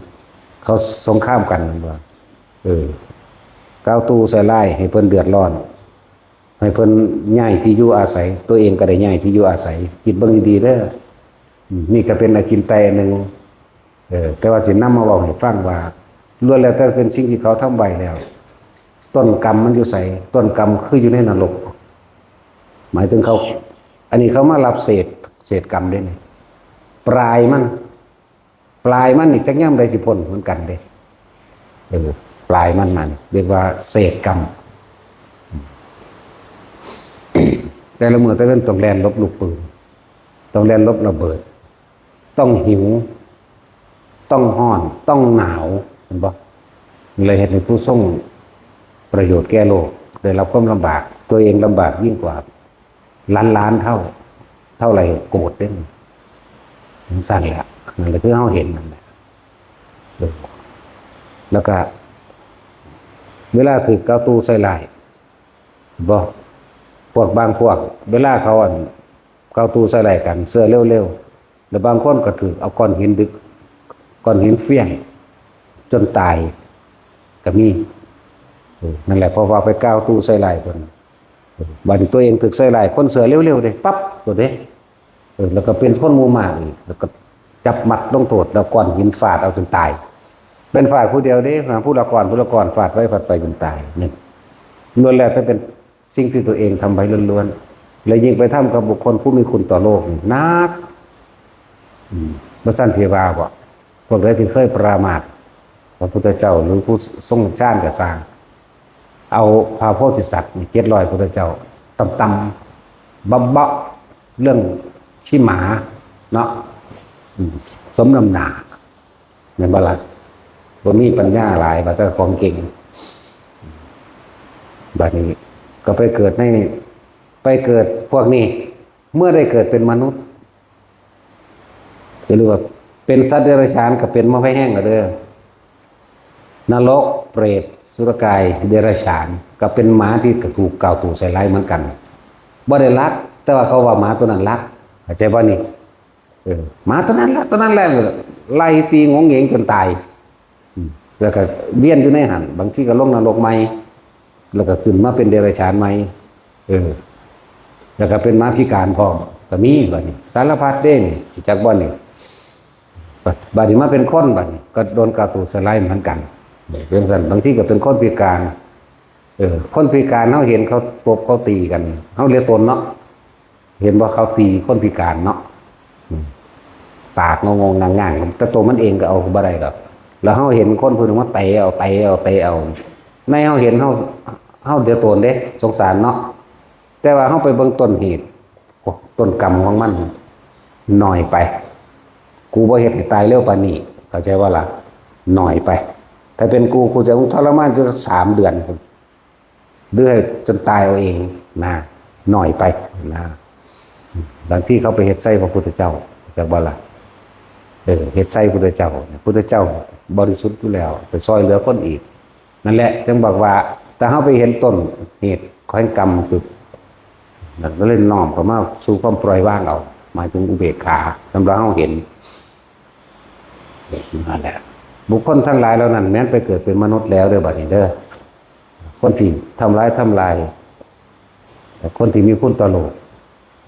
ເຂົາສົງຄາມກັນນັ້ນບໍ ເອີ ກ່າວຕູ່ໃສ່ຮ້າຍໃຫ້ເພິ່ນເດືອດຮ້ອນ ໃຫ້ເພິ່ນຍ້າຍທີ່ຢູ່ອາໄສ ຕົວເອງກໍໄດ້ຍ້າຍທີ່ຢູ່ອາໄສ ຄິດເບິ່ງດີໆເດີ ອືມ ນີ້ກໍເປັນອະຈິນໄຕອັນໜຶ່ງ ເອີ ແຕ່ວ່າຊິນຳມາເວົ້າໃຫ້ຟັງວ່າ ລ້ວນແລ້ວແຕ່ເປັນສິ່ງທີ່ເຂົາທຳໄວ້ແລ້ວ ຕົ້ນກຳມັນຢູ່ໃສ? ຕົ້ນກຳຄືຢູ່ໃນນະລົກ ໝາຍເຖິງເຂົາ ອັນນີ້ເຂົາມາຮັບເສດ ເສດກຳເດ້ນີ້ ປາຍມັນ ປາຍມັນນີ້ຈັກຍາມໃດຊິພົ້ນເໝືອນກັນເດ້ ເອີ ປາຍມັນນັ້ນຮຽກວ່າເສດກຳ ແຕ່ລະມື້ແຕ່ເວັນຕ້ອງແລ່ນຫຼົບລູກປືນ ຕ້ອງແລ່ນຫຼົບລະເບີດ ຕ້ອງຫິວ ຕ້ອງຮ້ອນ ຕ້ອງໜາວ ເຫັນບໍ່? ເລີຍເຮັດໃຫ້ຜູ້ຊົງປະໂຫຍດແກ່ໂລກ ໄດ້ຮັບຄວາມລຳບາກ ຕົວເອງລຳບາກຍິ່ງກວ່າ ລ້ານໆເທົ່າ ເທົ່າໃດໂກດເດ້ ຈັ່ງຊັ້ນແຫຼະ ນັ້ນແຫຼະຄືເຮົາເຫັນນັ້ນແຫຼະ ເອີ ແລ້ວກະເວລາຖືກເຂົາຕູ່ໃສ່ຮ້າຍ ບໍ່ ພວກບາງພວກ ເວລາເຂົາ ອັນ ເຂົາຕູ່ໃສ່ຮ້າຍກັນ ເຊື່ອເລັວໆ ແລ້ວບາງຄົນກໍຖືກເອົາກ້ອນຫີນດຶກ ກ້ອນຫີນຟຽງຈົນຕາຍກໍມີ ເອີ ນັ້ນແຫຼະ ເພາະວ່າໄປກ່າວຕູ່ໃສ່ຮ້າຍເພິ່ນ ເອີ ບາດນີ້ຕົວເອງຖືກໃສ່ຮ້າຍ ຄົນເຊື່ອເລັວໆເດ້ ປັບໂລດເດ້ ເອີ ແລ້ວກໍເປັນຄົນໝູ່ມາກອີກ ແລ້ວກໍຈັບມັດລົງໂທດ ແລ້ວກ້ອນຫີນຟາດເອົາຈົນຕາຍ ເປັນຟາດຜູ້ດຽວເດ້ ຫາຜູ້ລະກ້ອນ ຜູ້ລະກ້ອນ ຟາດໄປ ຟາດໄປຈົນຕາຍ ນີ້ ລ້ວນແລ້ວແຕ່ເປັນ ສິ່ງທີ່ຕົວເອງທຳໄວ້ລ້ວນໆ ແລະ ຍິ່ງໄປທຳກັບບຸກຄົນຜູ້ມີຄຸນຕໍ່ໂລກນີ້ໜັກ ອືມ ບໍ່ຊັ້ນຊິວ່າບໍ ພວກໃດທີ່ເຄີຍປະມາດພະພຸດທະເຈົ້າ ຫຼື ຜູ້ຊົງຊານກໍຊ່າງ ເອົາພະໂພທິສັດນີ້ ເຈັດຮ້ອຍພຸດທະເຈົ້າ ຕຳໆ ເບາະໆ ເລື່ອງຂີ້ໝາເນາະ ອືມ ສົມນ້ຳໜ້າ ແມ່ນບໍ່ລະ? ບໍ່ມີປັນຍາຫຼາຍ ວ່າແຕ່ຂອງເກັ່ງ. ບັດນີ້ກໍໄປເກີດໃນ ໄປເກີດພວກນີ້ ເມື່ອໄດ້ເກີດເປັນມະນຸດ ກໍເລີຍວ່າເປັນສັດເດຍລະສານ ກໍເປັນມາໄພແຮງແລ້ວເດີ້. ນະລົກ, ເປຣດ, ສຸລະກາຍ, ເດຍລະສານ ກໍເປັນໝາທີ່ກໍຖືກກ່າວຕູໃສ່ຮ້າຍເໝືອນກັນ. ບໍ່ໄດ້ລັກ ແຕ່ວ່າເຂົາວ່າໝາໂຕນັ້ນລັກ ເຂົ້າໃຈບໍ່ນີ້? ເອີ ໝາໂຕນັ້ນລະ ໂຕນັ້ນແຫຼະ ໄລ່ຕີໂຫງເຫງຈົນຕາຍ. ອືມ ແລ້ວກໍວຽນຢູ່ໃນຫັ້ນ ບາງທີກໍລົງນະລົກໃໝ່ ແລ້ວກໍຂຶ້ນມາເປັນເດຍລະສານໃໝ່. ເອີ ແລ້ວກໍເປັນໝາພິການພ້ອມ ກໍມີ. ບັດນີ້ສາລະພັດເດ້ນີ້ ຮູ້ຈັກບໍ່ນີ້? ບັດ ບັດນີ້ມາເປັນຄົນ ບັດນີ້ກໍໂດນກ່າວຕູໃສ່ຮ້າຍເໝືອນກັນ. ເປັນຈັ່ງຊັ້ນ ບາງທີກໍເປັນຄົນພິການ. ເອີ ຄົນພິການ ເຮົາເຫັນເຂົາຕົບເຂົາຕີກັນ ເຮົາເຫຼືອຕົນເນາະ. ເຫັນບໍ່ ເຂົາຕີຄົນພິການເນາະ ອືມ ປາກງອງໆງ່າງໆ ແຕ່ໂຕມັນເອງກໍເອົາບໍ່ໄດ້ດອກ. ແລ້ວເຮົາເຫັນຄົນຜູ້ໜຶ່ງມາເຕະເອົາ ເຕະເອົາ ເຕະເອົາ ໃນເຮົາເຫັນ ເຮົາ ເຮົາເດືອດຮ້ອນເດ້ ສົງສານເນາະ. ແຕ່ວ່າເຮົາໄປເບິ່ງຕົ້ນເຫດ ໂອ້ ຕົ້ນກຳຂອງມັນໜ້ອຍໄປ ກູບໍ່ເຮັດໃຫ້ຕາຍເລັວປານນີ້ ເຂົ້າໃຈບໍ່ລະ? ໜ້ອຍໄປ. ຖ້າເປັນກູ ກູຈະທົລະມານຢູ່ສາມເດືອນພຸ້ນ ຫຼືໃຫ້ຈົນຕາຍເອົາເອງນະ ໜ້ອຍໄປນະ. ບາງທີເຂົາໄປເຮັດໃສ່ພະພຸດທະເຈົ້າ ຈັກບໍ່ລະ? ເອີ ເຮັດໃສ່ພຸດທະເຈົ້າ ພຸດທະເຈົ້າບໍລິສຸດຢູ່ແລ້ວ ໄປຊ່ອຍເຫຼືອຄົນອີກ. ນັ້ນແຫຼະ ຈຶ່ງບອກວ່າ ຖ້າເຮົາໄປເຫັນຕົ້ນເຫດແຫ່ງກຳປຶບ ແລ້ວກໍເລີຍນ້ອມເຂົ້າມາສູ່ຄວາມປ່ອຍວາງເອົາ ໝາຍເຖິງອຸເບກຂາ. ສຳລັບເຮົາເຫັນ ນັ້ນແຫຼະ ບຸກຄົນທັງຫຼາຍເຫຼົ່ານັ້ນ ແມ່ນໄປເກີດເປັນມະນຸດແລ້ວເດີ້ ບັດນີ້ເດີ້. ຄົນທີ່ທຳລາຍ ທຳລາຍ ແຕ່ຄົນທີ່ມີຄຸນຕໍ່ໂລກ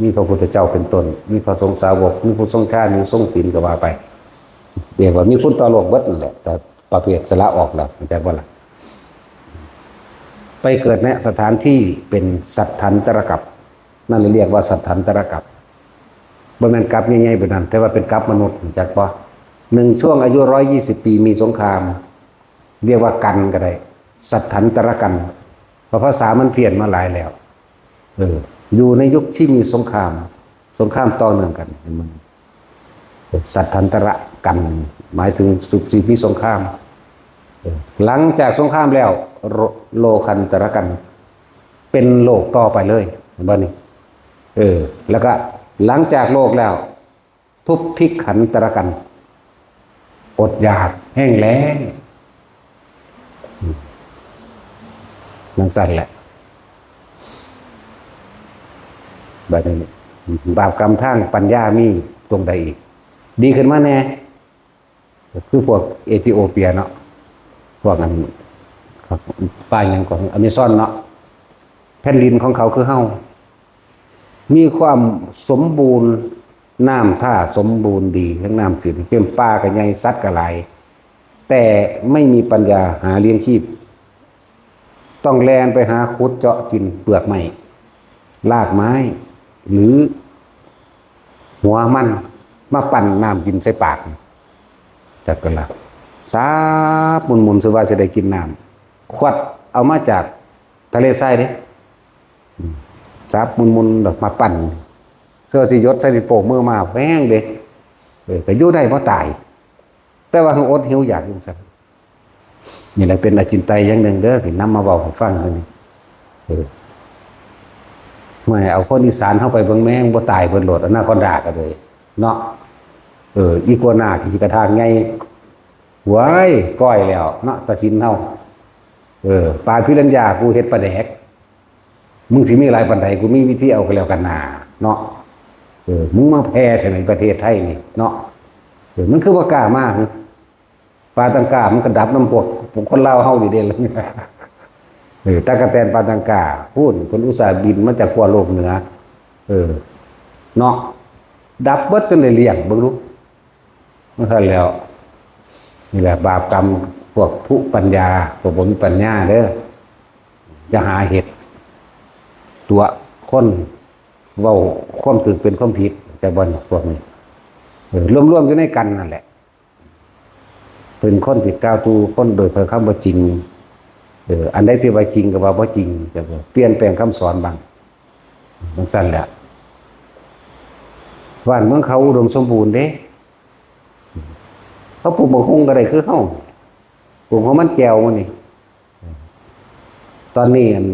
ມີພະພຸດທະເຈົ້າເປັນຕົ້ນ ມີພະສົງສາວົກ ມີຜູ້ຊົງຊານ ມີຊົງສິນ ກໍວ່າໄປ ຮຽກວ່າມີຄຸນຕໍ່ໂລກເບິດນັ້ນແຫຼະ. ແຕ່ປະເພດສະຫຼະອອກແລ້ວ ເຂົ້າໃຈບໍ່ລະ? ໄປເກີດໃນສະຖານທີ່ເປັນສັດຖັນຕະລະກັບ ນັ້ນລະຮຽກວ່າສັດຖັນຕະລະກັບ. ບໍ່ແມ່ນກັບໃຫຍ່ໆແບບນັ້ນ ແຕ່ວ່າເປັນກັບມະນຸດ ຮູ້ຈັກບໍ່? ໜຶ່ງ ຊ່ວງອາຍຸຮ້ອຍຊາວປີ ມີສົງຄາມ ຮຽກວ່າກັນກໍໄດ້ ສັດຖັນຕະລະກັນ ເພາະພາສາມັນພຽນມາຫຼາຍແລ້ວ. ເອີ ຢູ່ໃນຍຸກທີ່ມີສົງຄາມ ສົງຄາມຕໍ່ເນື່ອງກັນ ເຫັນບໍ່? ສັດຖັນຕະລະກັນ ໝາຍເຖິງສຸກທີ່ມີສົງຄາມ. ເອີ ຫຼັງຈາກສົງຄາມແລ້ວ ໂລ ໂລຄັນຕະລະກັນ ເປັນໂລກຕໍ່ໄປເລີຍ ເຫັນບໍ່ນີ້? ເອີ ແລ້ວກໍຫຼັງຈາກໂລກແລ້ວ ທຸບພິກຂັນຕະລະກັນ ອົດຢາກແຫ້ງແລ້ງ ອືມ ຈັ່ງຊັ້ນແຫຼະ. ບັດນີ້ບາບກຳທາງປັນຍາມີຕົງໃດອີກ ດີຂຶ້ນມາແດ່? ກໍຄືພວກເອທິໂອເປຍເນາະ ພວກອັນ ປ່າຫຍັງກໍອາເມຊອນເນາະ ແຜ່ນດິນຂອງເຂົາຄືເຮົາ ມີຄວາມສົມບູນ ນ້ຳທ່າສົມບູນດີ ທັງນ້ຳຈືດນ້ຳເຄັມ ປ່າກໍໃຫຍ່ ສັດກໍຫຼາຍ ແຕ່ໄມ່ມີປັນຍາຫາລ້ຽງຊີບ ຕ້ອງແລ່ນໄປຫາຂຸດເຈາະກິນເປືອກໄມ້ ລາກໄມ້ ຫຼື ຫົວມັນ ມາປັ້ນນ້ຳກິນໃສ່ປາກ ຈັກກັນລະ ສາບໝຸ່ນໆ ຊື່ວ່າຊິໄດ້ກິນນ້ຳ ຂວດເອົາມາຈາກທະເລຊາຍເດ້ ອືມ ສາບໝຸ່ນໆ ແລ້ວມາປັ້ນ ເຊື່ອຊິຢົດໃສ່ນິ້ວໂປ້ງມືມາ ແພງເດ້ ເອີ ກໍຢູ່ໄດ້ບໍ່ຕາຍ ແຕ່ວ່າໃຫ້ອົດຫິວຢາກຢູ່ຊັ້ນ. ນີ້ແຫຼະເປັນອະຈິນໄຕຢ່າງໜຶ່ງເດີ້ ທີ່ນຳມາເວົ້າໃຫ້ຟັງນີ້ ເອີ ແມ່ນເອົາຄົນອີສານເຮົາໄປເບິ່ງແມ່ງບໍ່ຕາຍເບິດໂລດ ອະນາຄອນດາກໍເລີຍເນາະ ເອີ ອີກົວໜ້າທີ່ກະທາງໃຫຍ່ ຫວຍ ກ້ອຍແລ້ວເນາະ ຕາສິນເຮົາ ເອີ ປາພິລັນຍາ ກູເຮັດປາແດກ ມຶງຊິມີຫຼາຍປານໃດ ກູມີວິທີເອົາກໍແລ້ວກັນນາເນາະ ເອີ ມຶງມາແຜ່ແຖວໃນປະເທດໄທນີ້ເນາະ ເອີ ມັນຄືບໍ່ກ້າມາ ປາຕັງກາມັນກໍດັບນຳພວກ ພວກຄົນລາວເຮົານີ້ເດ້ ເອີ ຕາກະແຕນປາຕັງກາ ພຸ້ນ ເພິ່ນອຸດສ່າບິນມາຈາກຂົ້ວໂລກເໜືອ ເອີ ເນາະ ດັບເບິດຈົນໄດ້ລ້ຽງ ເບິ່ງດູ ມັນຊັ້ນແລ້ວ ນີ້ແຫຼະບາບກຳພວກທຸປັນຍາ ພວກບໍ່ມີປັນຍາເດີ້ ຢ່າຫາເຮັດ ຕົວະຄົນ ເວົ້າຄວາມຖືກເປັນຄວາມຜິດ ຈັກບໍ່ ພວກນີ້ ເອີ ລວມໆຢູ່ໃນກັນນັ້ນແຫຼະ ເປັນຄົນທີ່ກ່າວຕູ່ຄົນໂດຍຖ້ອຍຄຳບໍ່ຈິງ ເອີ ອັນໃດທີ່ວ່າຈິງກໍວ່າບໍ່ຈິງ ຈັກບໍ່ ປ່ຽນແປງຄຳສອນບາງ ຈັ່ງຊັ້ນແຫຼະ ບ້ານເມືອງເຂົາອຸດົມສົມບູນເດ້ ເຂົາປູກບັກຫຸ່ງກໍໄດ້ຄືເຮົາ ປູກຫອມມັນແຈ່ວໝູ່ນີ້. ຕອນນີ້ ອັນ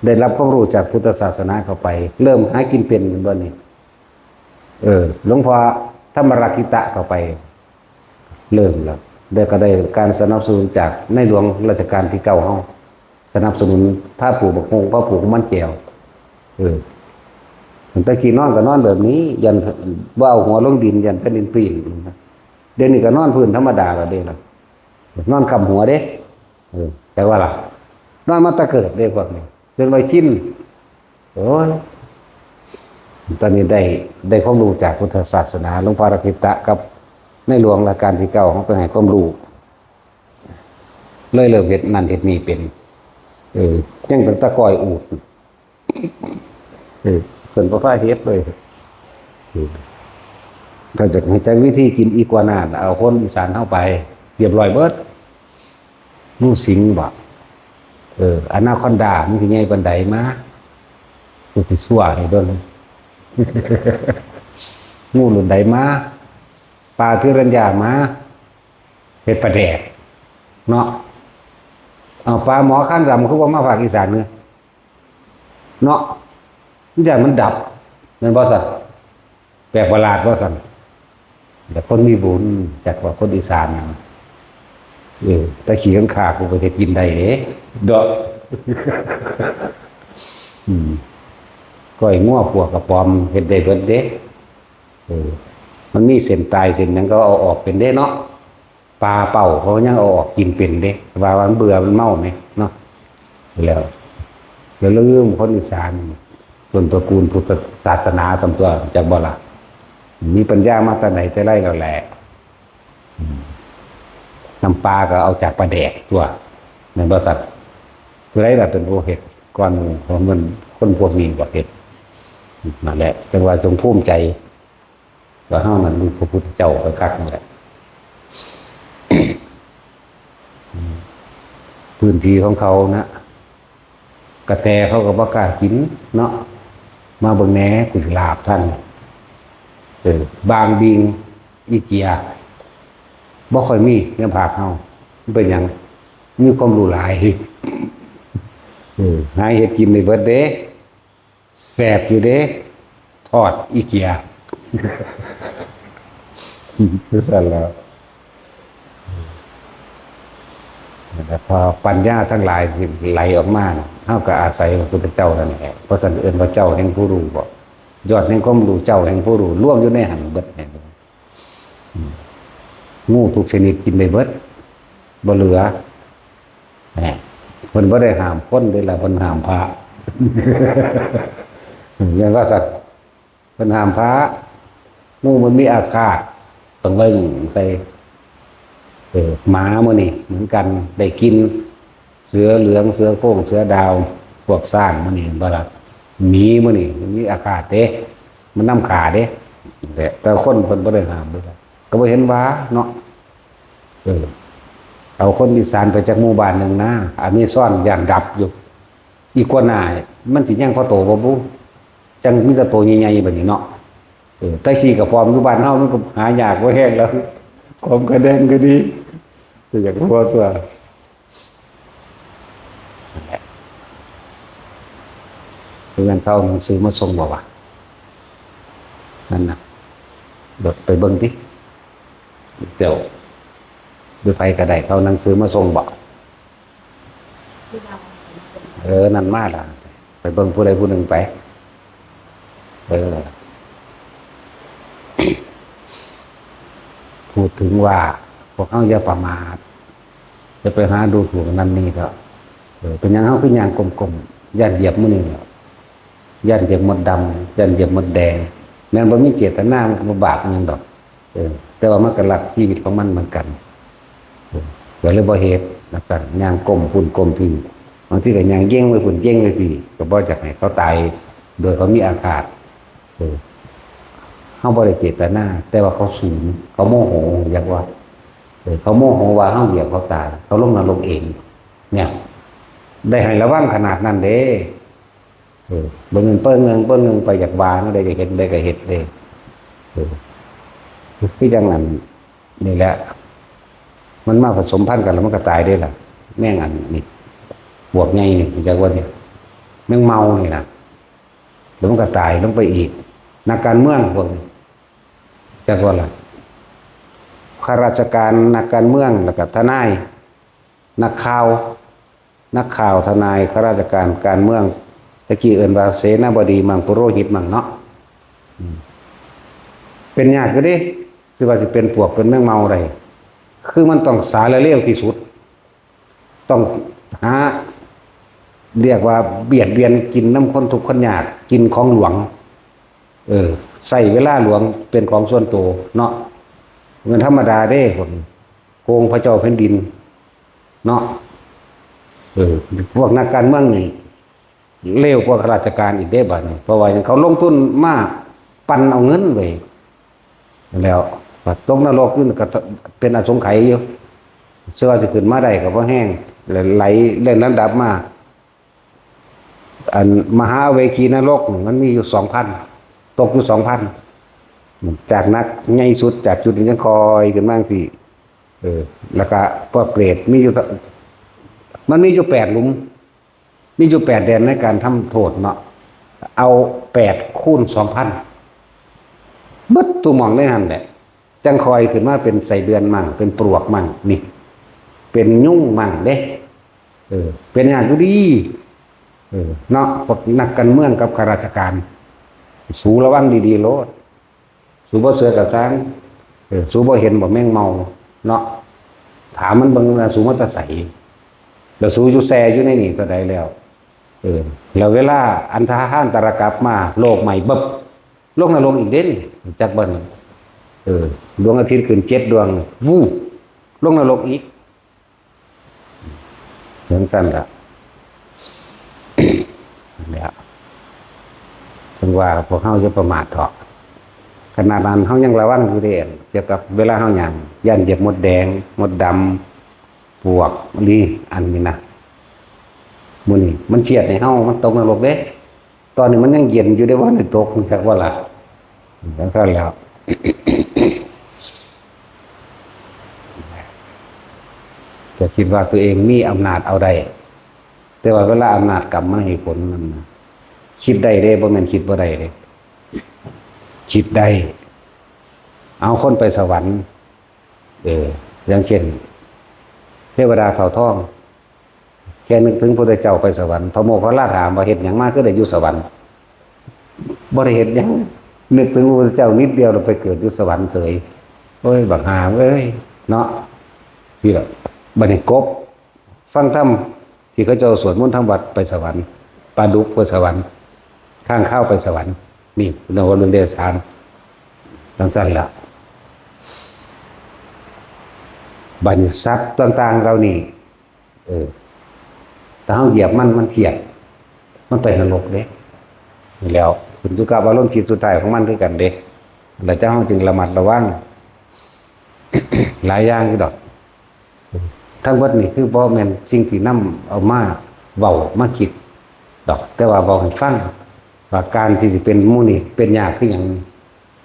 ໄດ້ຮັບຄວາມຮູ້ຈາກພຸດທະສາສະໜາເຂົ້າໄປ ເລີ່ມຫາກິນເປັນແມ່ນບໍ່ນີ້? ເອີ ຫຼວງພໍ່ທຳມະລັກກິຕະເຂົ້າໄປ ເລີ່ມແລ້ວ ແລ້ວກໍໄດ້ການສະໜັບສະໜູນຈາກໃນຫຼວງລັດຊະການທີເກົ້າເຮົາ ສະໜັບສະໜູນພາປູກບັກຫຸ່ງ ພາປູກມັນແຈ່ວ. ເອີ ແຕ່ກີ້ນອນກໍນອນແບບນີ້ ຢ້ານບໍ່ເອົາຫົວລົງດິນ ຢ້ານແຜ່ນດິນປີ້ນ. ດຽວນີ້ກໍນອນພື້ນທຳມະດາແລ້ວເດ້ລະ ນອນຄ້ຳຫົວເດ້. ເອີ ແຕ່ວ່າລະ ນອນມາແຕ່ເກີດເດ້ພວກນີ້ ຈົນວ່າຊິນ. ໂອ້ຍ ຕອນນີ້ໄດ້ ໄດ້ຄວາມຮູ້ຈາກພຸດທະສາສະໜາ ຫຼວງພໍ່ລັກກິຕະກັບໃນຫຼວງລັດຊະການທີເກົ້າເຮົາໄປໃຫ້ຄວາມຮູ້ ເລີຍເລີ່ມເຮັດນັ້ນເຮັດນີ້ເປັນ. ເອີ ຍັງຕັ້ງແຕ່ກ້ອຍອູດ ເອີ ເພິ່ນບໍ່ພາເຮັດເລີຍ. ເອີ ຖ້າຈະໃຫ້ຈັກວິທີກິນອີກວາໜ້າ ເອົາຄົນອີສານເຮົາໄປ ຮຽບຮ້ອຍເບິດ. ງູສິງບໍ? ເອີ ອານາຄອນດາ ມັນຊິໃຫຍ່ປານໃດມາ ກູຊິຊົ່ວໃຫ້ເບິ່ງ. ງູລຸ້ນໃດມາ? ປາພິຣັນຍາມາ ເຮັດປາແດກເນາະ. ເອົາ ປາໝໍຄາງດຳ ຄືບໍ່ມາພາກອີສານເນາະ? ເນາະ ມັນຢ້ານມັນດັບ ແມ່ນບໍ່ຊັ້ນ? ແປກປະຫຼາດວ່າຊັ້ນ. ແຕ່ຄົນມີບຸນ ຈັກວ່າຄົນອີສານ ເອີ ຕາຂີ້ຄັນຂ້າ ກູກໍເຮັດກິນໄດ້ເດ້ ເນາະ. ອືມ ກ້ອຍງົວ ຂົ້ວກະປອມ ເຮັດໄດ້ເບິດເດ້. ເອີ ມັນມີເສັ້ນຕາຍເສັ້ນຫຍັງ ກໍເອົາອອກເປັນເດ້ເນາະ. ປາເປົ້າເຂົາຍັງເອົາອອກກິນເປັນເດ້ ວ່າມັນເບື່ອມັນເມົາແໝ່ເນາະ. ແລ້ວ ຢ່າລືມຄົນອີສານ ຕົ້ນຕະກູນພຸດທະສາສະໜາສ່ຳຕົວ ຈັກບໍ່ລະ? ມີປັນຍາມາແຕ່ໃດແຕ່ໃດແລ້ວແຫຼະ. ອືມ ນ້ຳປາກໍເອົາຈາກປາແດກຕົວະ ແມ່ນບໍ່ຊັ້ນ? ຜູ້ໃດລະເປັນຜູ້ເຮັດກ່ອນໝູ່? ເພາະມັນຄົນພວກນີ້ບໍ່ເຮັດ. ນັ້ນແຫຼະ ຈັ່ງວ່າຈົ່ງພູມໃຈ ວ່າເຮົານັ້ນມີພະພຸດທະເຈົ້າຄັກໆ ນີ້ແຫຼະ. ພື້ນທີ່ຂອງເຂົານະ ກະແຕເຂົາກໍບໍ່ກ້າກິນເນາະ. ມາເບິ່ງແດ່ ກຸຫຼາບທ່ານ ເອີ ບາງບີງ ອີເກຍ ບໍ່ຄ່ອຍມີໃນພາກເຮົາ. ມັນເປັນຫຍັງ? ມີຄວາມຮູ້ຫຼາຍ. ເອີ ຫາເຮັດກິນໄດ້ເບິດເດ້. ແຊບຢູ່ເດ້ ທອດອີເກຍ ຄືຊັ້ນແລ້ວ. ແລ້ວພໍປັນຍາທັງຫຼາຍທີ່ໄຫຼອອກມາ ເຮົາກໍອາໄສພະພຸດທະເຈົ້ານັ້ນແຫຼະ. ເພາະຊັ້ນເອີ້ນວ່າເຈົ້າແຫ່ງຜູ້ຮູ້ບໍ? ຍອດແຫ່ງຄວາມຮູ້ ເຈົ້າແຫ່ງຜູ້ຮູ້ ລວມຢູ່ໃນຫັ້ນເບິດ. ອືມ ງູທຸກຊະນິດກິນໄດ້ເບິດ ບໍ່ເຫຼືອ. ແນ່ ເພິ່ນບໍ່ໄດ້ຫ້າມຄົນເດ້ລະ ເພິ່ນຫ້າມພະ. ແມ່ນວ່າຊັ້ນ ເພິ່ນຫ້າມພະ. ງູມັນມີອາຄາດ ຕ້ອງໄວ້ໜຶ່ງໃສ່. ເອີ ໝາມື້ນີ້ເໝືອນກັນ ໄດ້ກິນ ເສືອເຫຼືອງ ເສືອໂຄງ ເສືອດາວ ພວກຊ້າງມື້ນີ້ ເຫັນບໍ່ລະ? ໝີມື້ນີ້ມັນມີອາຄາດເດ້ ມັນນຳຂ້າເດ້. ແຕ່ຄົນເພິ່ນບໍ່ໄດ້ຫ້າມເດ້ ກໍບໍ່ເຫັນວ່າເນາະ. ເອີ ເອົາຄົນອີສານໄປຈັກໝູ່ບ້ານໜຶ່ງນາ ອາເມຊອນຢ້ານດັບຢູ່. ອີກວາໜ້າມັນຊິຍັງພໍໂຕບໍ່ບຸ? ຈັ່ງມີແຕ່ໂຕໃຫຍ່ໆ ບາດນີ້ເນາະ. ເອີ ແຕ່ຂີ້ກະປອມຢູ່ບ້ານເຮົາມັນກໍຫາຍາກພໍແຮງແລ້ວ ປອມກະແດງກໍດີ ແຕ່ຢາກຫົວຕົວ. ນັ້ນແຫຼະ ເພື່ອນເຂົາໜັງສືມາສົ່ງບໍ່ວະ? ນັ້ນນະ ເບິ່ງ ໄປເບິ່ງຕິ ແລ້ວ ຫຼືໃຜກໍໄດ້ ເຂົາໜັງສືມາສົ່ງບໍ່? ເອີ ນັ້ນມາລະ ໄປເບິ່ງຜູ້ໃດຜູ້ໜຶ່ງໄປ. ເອີ ພູດເຖິງວ່າ ພວກເຮົາຢ່າປະໝາດ ຈະໄປຫາດູຖູກນັ້ນນີ້ເຖາະ. ເອີ ເປັນຫຍັງເຮົາຄືຍ່າງກົ້ມໆ? ຢ້ານຢຽບມື້ນີ້ແຫຼະ ຢ້ານຢຽບມົດດຳ ຢ້ານຢຽບມົດແດງ. ແມ່ນບໍ່ມີເຈດຕະນາ ມັນກໍບໍ່ບາບຫຍັງດອກ. ເອີ ແຕ່ວ່າມັນກໍລັກຊີວິດຂອງມັນເໝືອນກັນ. ເອີ ກໍເລີຍບໍ່ເຮັດ ຈັ່ງຊັ້ນ ຍ່າງກົ້ມພຸ້ນກົ້ມພີ້ ບາງທີກໍຍ່າງເຢັ່ງໄປພຸ້ນເຢັ່ງໄປພີ້ ກໍບໍ່ຢາກໃຫ້ເຂົາຕາຍໂດຍເຂົາມີອາຄາດ. ເອີ ເຮົາບໍ່ໄດ້ເຈດຕະນາ ແຕ່ວ່າເຂົາສູນ ເຂົາໂມໂຫ ຢາກວ່າ ເອີ ເຂົາໂມໂຫວ່າເຮົາຢຽບເຂົາຕາຍ ເຂົາລົງນະລົກເອງ. ເນີ້ຍ ໄດ້ໃຫ້ລະວັງຂະໜາດນັ້ນເດ້. ເອີ ບໍ່ແມ່ນເປີ້ງເງິງເປີ້ງເງິງໄປ ຢາກວ່າແນວໃດ ຢາກເຮັດໃດກໍເຮັດເດ້. ເອີ ຄືຈັ່ງນັ້ນ ນີ້ແຫຼະ ມັນມາປະສົມພັນກັນ ແລ້ວມັນກໍຕາຍເດ້ລະ. ແມງອັນນີ້ ປວກໃຫຍ່ນີ້ ຮູ້ຈັກບໍ່ນີ້? ແມງເມົານີ້ນະ ແລ້ວມັນກໍຕາຍລົງໄປອີກ. ນັກການເມືອງພວກນີ້ ຈັກວ່າລະ ຂ້າລາຊະການ ນັກການເມືອງ ແລ້ວກໍທະນາຍ ນັກຂ່າວ ນັກຂ່າວ ທະນາຍ ຂ້າລາຊະການ ການເມືອງ ແຕ່ກີ້ເອີ້ນວ່າເສນາບໍດີມັ່ງ ປຸໂຣຫິດມັ່ງເນາະ. ອືມ ເປັນຍາກຢູ່ເດ້ ຊິວ່າຊິເປັນປວກເປັນແມງເມົາໄດ້ ຄືມັນຕ້ອງສາລະເລວທີ່ສຸດ ຕ້ອງຫາ ຮຽກວ່າບຽດບຽນກິນນຳຄົນທຸກຄົນຍາກ ກິນຂອງຫຼວງ ເອີ ໃຊ້ເວລາຫຼວງເປັນຂອງສ່ວນໂຕເນາະ ບໍ່ແມ່ນທຳມະດາເດ້. ພວກນີ້ໂກງພະເຈົ້າແຜ່ນດິນເນາະ ເອີ ພວກນັກການເມືອງນີ້ເລວກວ່າຂ້າລາຊະການອີກເດ້ບາດນີ້. ເພາະວ່າຫຍັງ? ເຂົາລົງທຶນມາປັ່ນເອົາເງິນໄວ້ ແລ້ວບັດຕົກນະລົກຢູ່ ກໍເປັນອະສົງໄຂຢູ່ ເຊື່ອວ່າຊິຂຶ້ນມາໄດ້ກໍບໍ່ແຮງ ແລ້ວໄຫຼເລື່ອງລຳດັບມາ. ອັນມະຫາເວຄີນະລົກນີ້ມັນມີຢູ່ສອງພັນ ຕົກຢູ່ສອງພັນ ຈາກໜັກໃຫຍ່ສຸດ ຈາກຈຸດນີ້ຍັງຄ່ອຍຂຶ້ນມາຈັ່ງຊີ້. ເອີ ແລ້ວກະພວກເປຣດມີຢູ່ ມັນມີຢູ່ແປດຫຼຸມ ມີຢູ່ແປດແດນໃນການທຳໂທດເນາະ ເອົາແປດຄູນສອງພັນ ເບິດທຸກໝ່ອງໃນຫັ້ນແຫຼະ ຈັ່ງຄ່ອຍຂຶ້ນມາເປັນໄສ້ເດືອນມັ່ງ ເປັນປວກມັ່ງ ນີ້ ເປັນຍຸງມັ່ງເດ້. ເອີ ເປັນຍາກຢູ່ດີ ເອີ ເນາະ ພວກນັກການເມືອງກັບຂ້າລາຊະການ ສູລະວັງດີໆໂລດ. ສູບໍ່ເຊື່ອກໍຊ່າງ ເອີ ສູບໍ່ເຫັນບໍ່ແມງເມົາເນາະ? ຖາມມັນເບິ່ງວ່າສູມາແຕ່ໃສ ແລ້ວສູຢູ່ແຊ່ຢູ່ໃນນີ້ເທົ່າໃດແລ້ວ? ເອີ ແລ້ວເວລາອັນທະຫານຕະລະກັບມາ ໂລກໃໝ່ບຶບ ລົງນະລົກອີກເດ້ນີ້ ຮູ້ຈັກບໍ່ນີ້? ເອີ ດວງອາທິດຂຶ້ນເຈັດດວງ ວູບ ລົງນະລົກອີກ. ຈັ່ງຊັ້ນລະ ແລ້ວ ເຖິງວ່າພວກເຮົາຢ່າປະໝາດເຖາະ ຂະໜາດນັ້ນເຮົາຍັງລະວັງຢູ່ເດ້ ກ່ຽວກັບເວລາເຮົາຍ່າງ ຢ້ານຢຽບມົດແດງ ມົດດຳ ປວກ ລີ ອັນນີ້ນະ. ມື້ນີ້ມັນຄຽດໃຫ້ເຮົາ ມັນຕົກນະລົກເດ້. ຕອນນີ້ມັນຍັງເຢັນຢູ່ເດ້ ບໍ່ທັນໄດ້ຕົກ ຮູ້ຈັກບໍ່ລະ? ຈັ່ງຊັ້ນແລ້ວ ຈະຄິດວ່າຕົວເອງມີອຳນາດເອົາໄດ້ ແຕ່ວ່າເວລາອຳນາດກຳມັນໃຫ້ຜົນນັ້ນນະ ຄິດໄດ້ເດ້ ບໍ່ແມ່ນຄິດບໍ່ໄດ້ເດ້ ຄິດໄດ້. ເອົາ ຄົນໄປສະຫວັນ ເອີ ຢ່າງເຊັ່ນ ເທວະດາເຖົ້າທອງ ແຄ່ນຶກເຖິງພຸດທະເຈົ້າໄປສະຫວັນ ພະໂມກຂະລາຖາມວ່າ ເຮັດຫຍັງມາຄືໄດ້ຢູ່ສະຫວັນ? ບໍ່ໄດ້ເຮັດຫຍັງ ນຶກເຖິງພະພຸດທະເຈົ້ານິດດຽວ ແລ້ວໄປເກີດຢູ່ສະຫວັນເສີຍ. ໂອ້ຍ ບັກຫ່າເອີຍ ເນາະ ຊີ້ລະ. ບັດນີ້ກົບ ຟັງທຳທີ່ເຂົາເຈົ້າສວດມົນທຳວັດໄປສະຫວັນ, ປາດຸກໄປສະຫວັນ, ຄ້າງຄາວໄປສະຫວັນ. ນີ້ເວົ້າເລື່ອງເດຣະສານ ຈັ່ງຊັ້ນລະ. ບັດນີ້ສັດຕ່າງໆເຫຼົ່ານີ້ ເອີ ຖ້າເຮົາຢຽບມັນ ມັນຄຽດ ມັນໄປນະລົກເດ້. ນີ້ແລ້ວ ຂຶ້ນຢູ່ກັບອາລົມຈິດສຸດທ້າຍຂອງມັນຄືກັນເດ້. ແລ້ວຈັ່ງເຮົາຈຶ່ງລະມັດລະວັງຫຼາຍຢ່າງຢູ່ດອກ. ທັງເບິດນີ້ຄືບໍ່ແມ່ນສິ່ງທີ່ນຳເອົາມາເວົ້າມາຄິດດອກ, ແຕ່ວ່າເວົ້າໃຫ້ຟັງວ່າການທີ່ຊິເປັນໝູ່ນີ້ເປັນຍາກຄືຫຍັງ.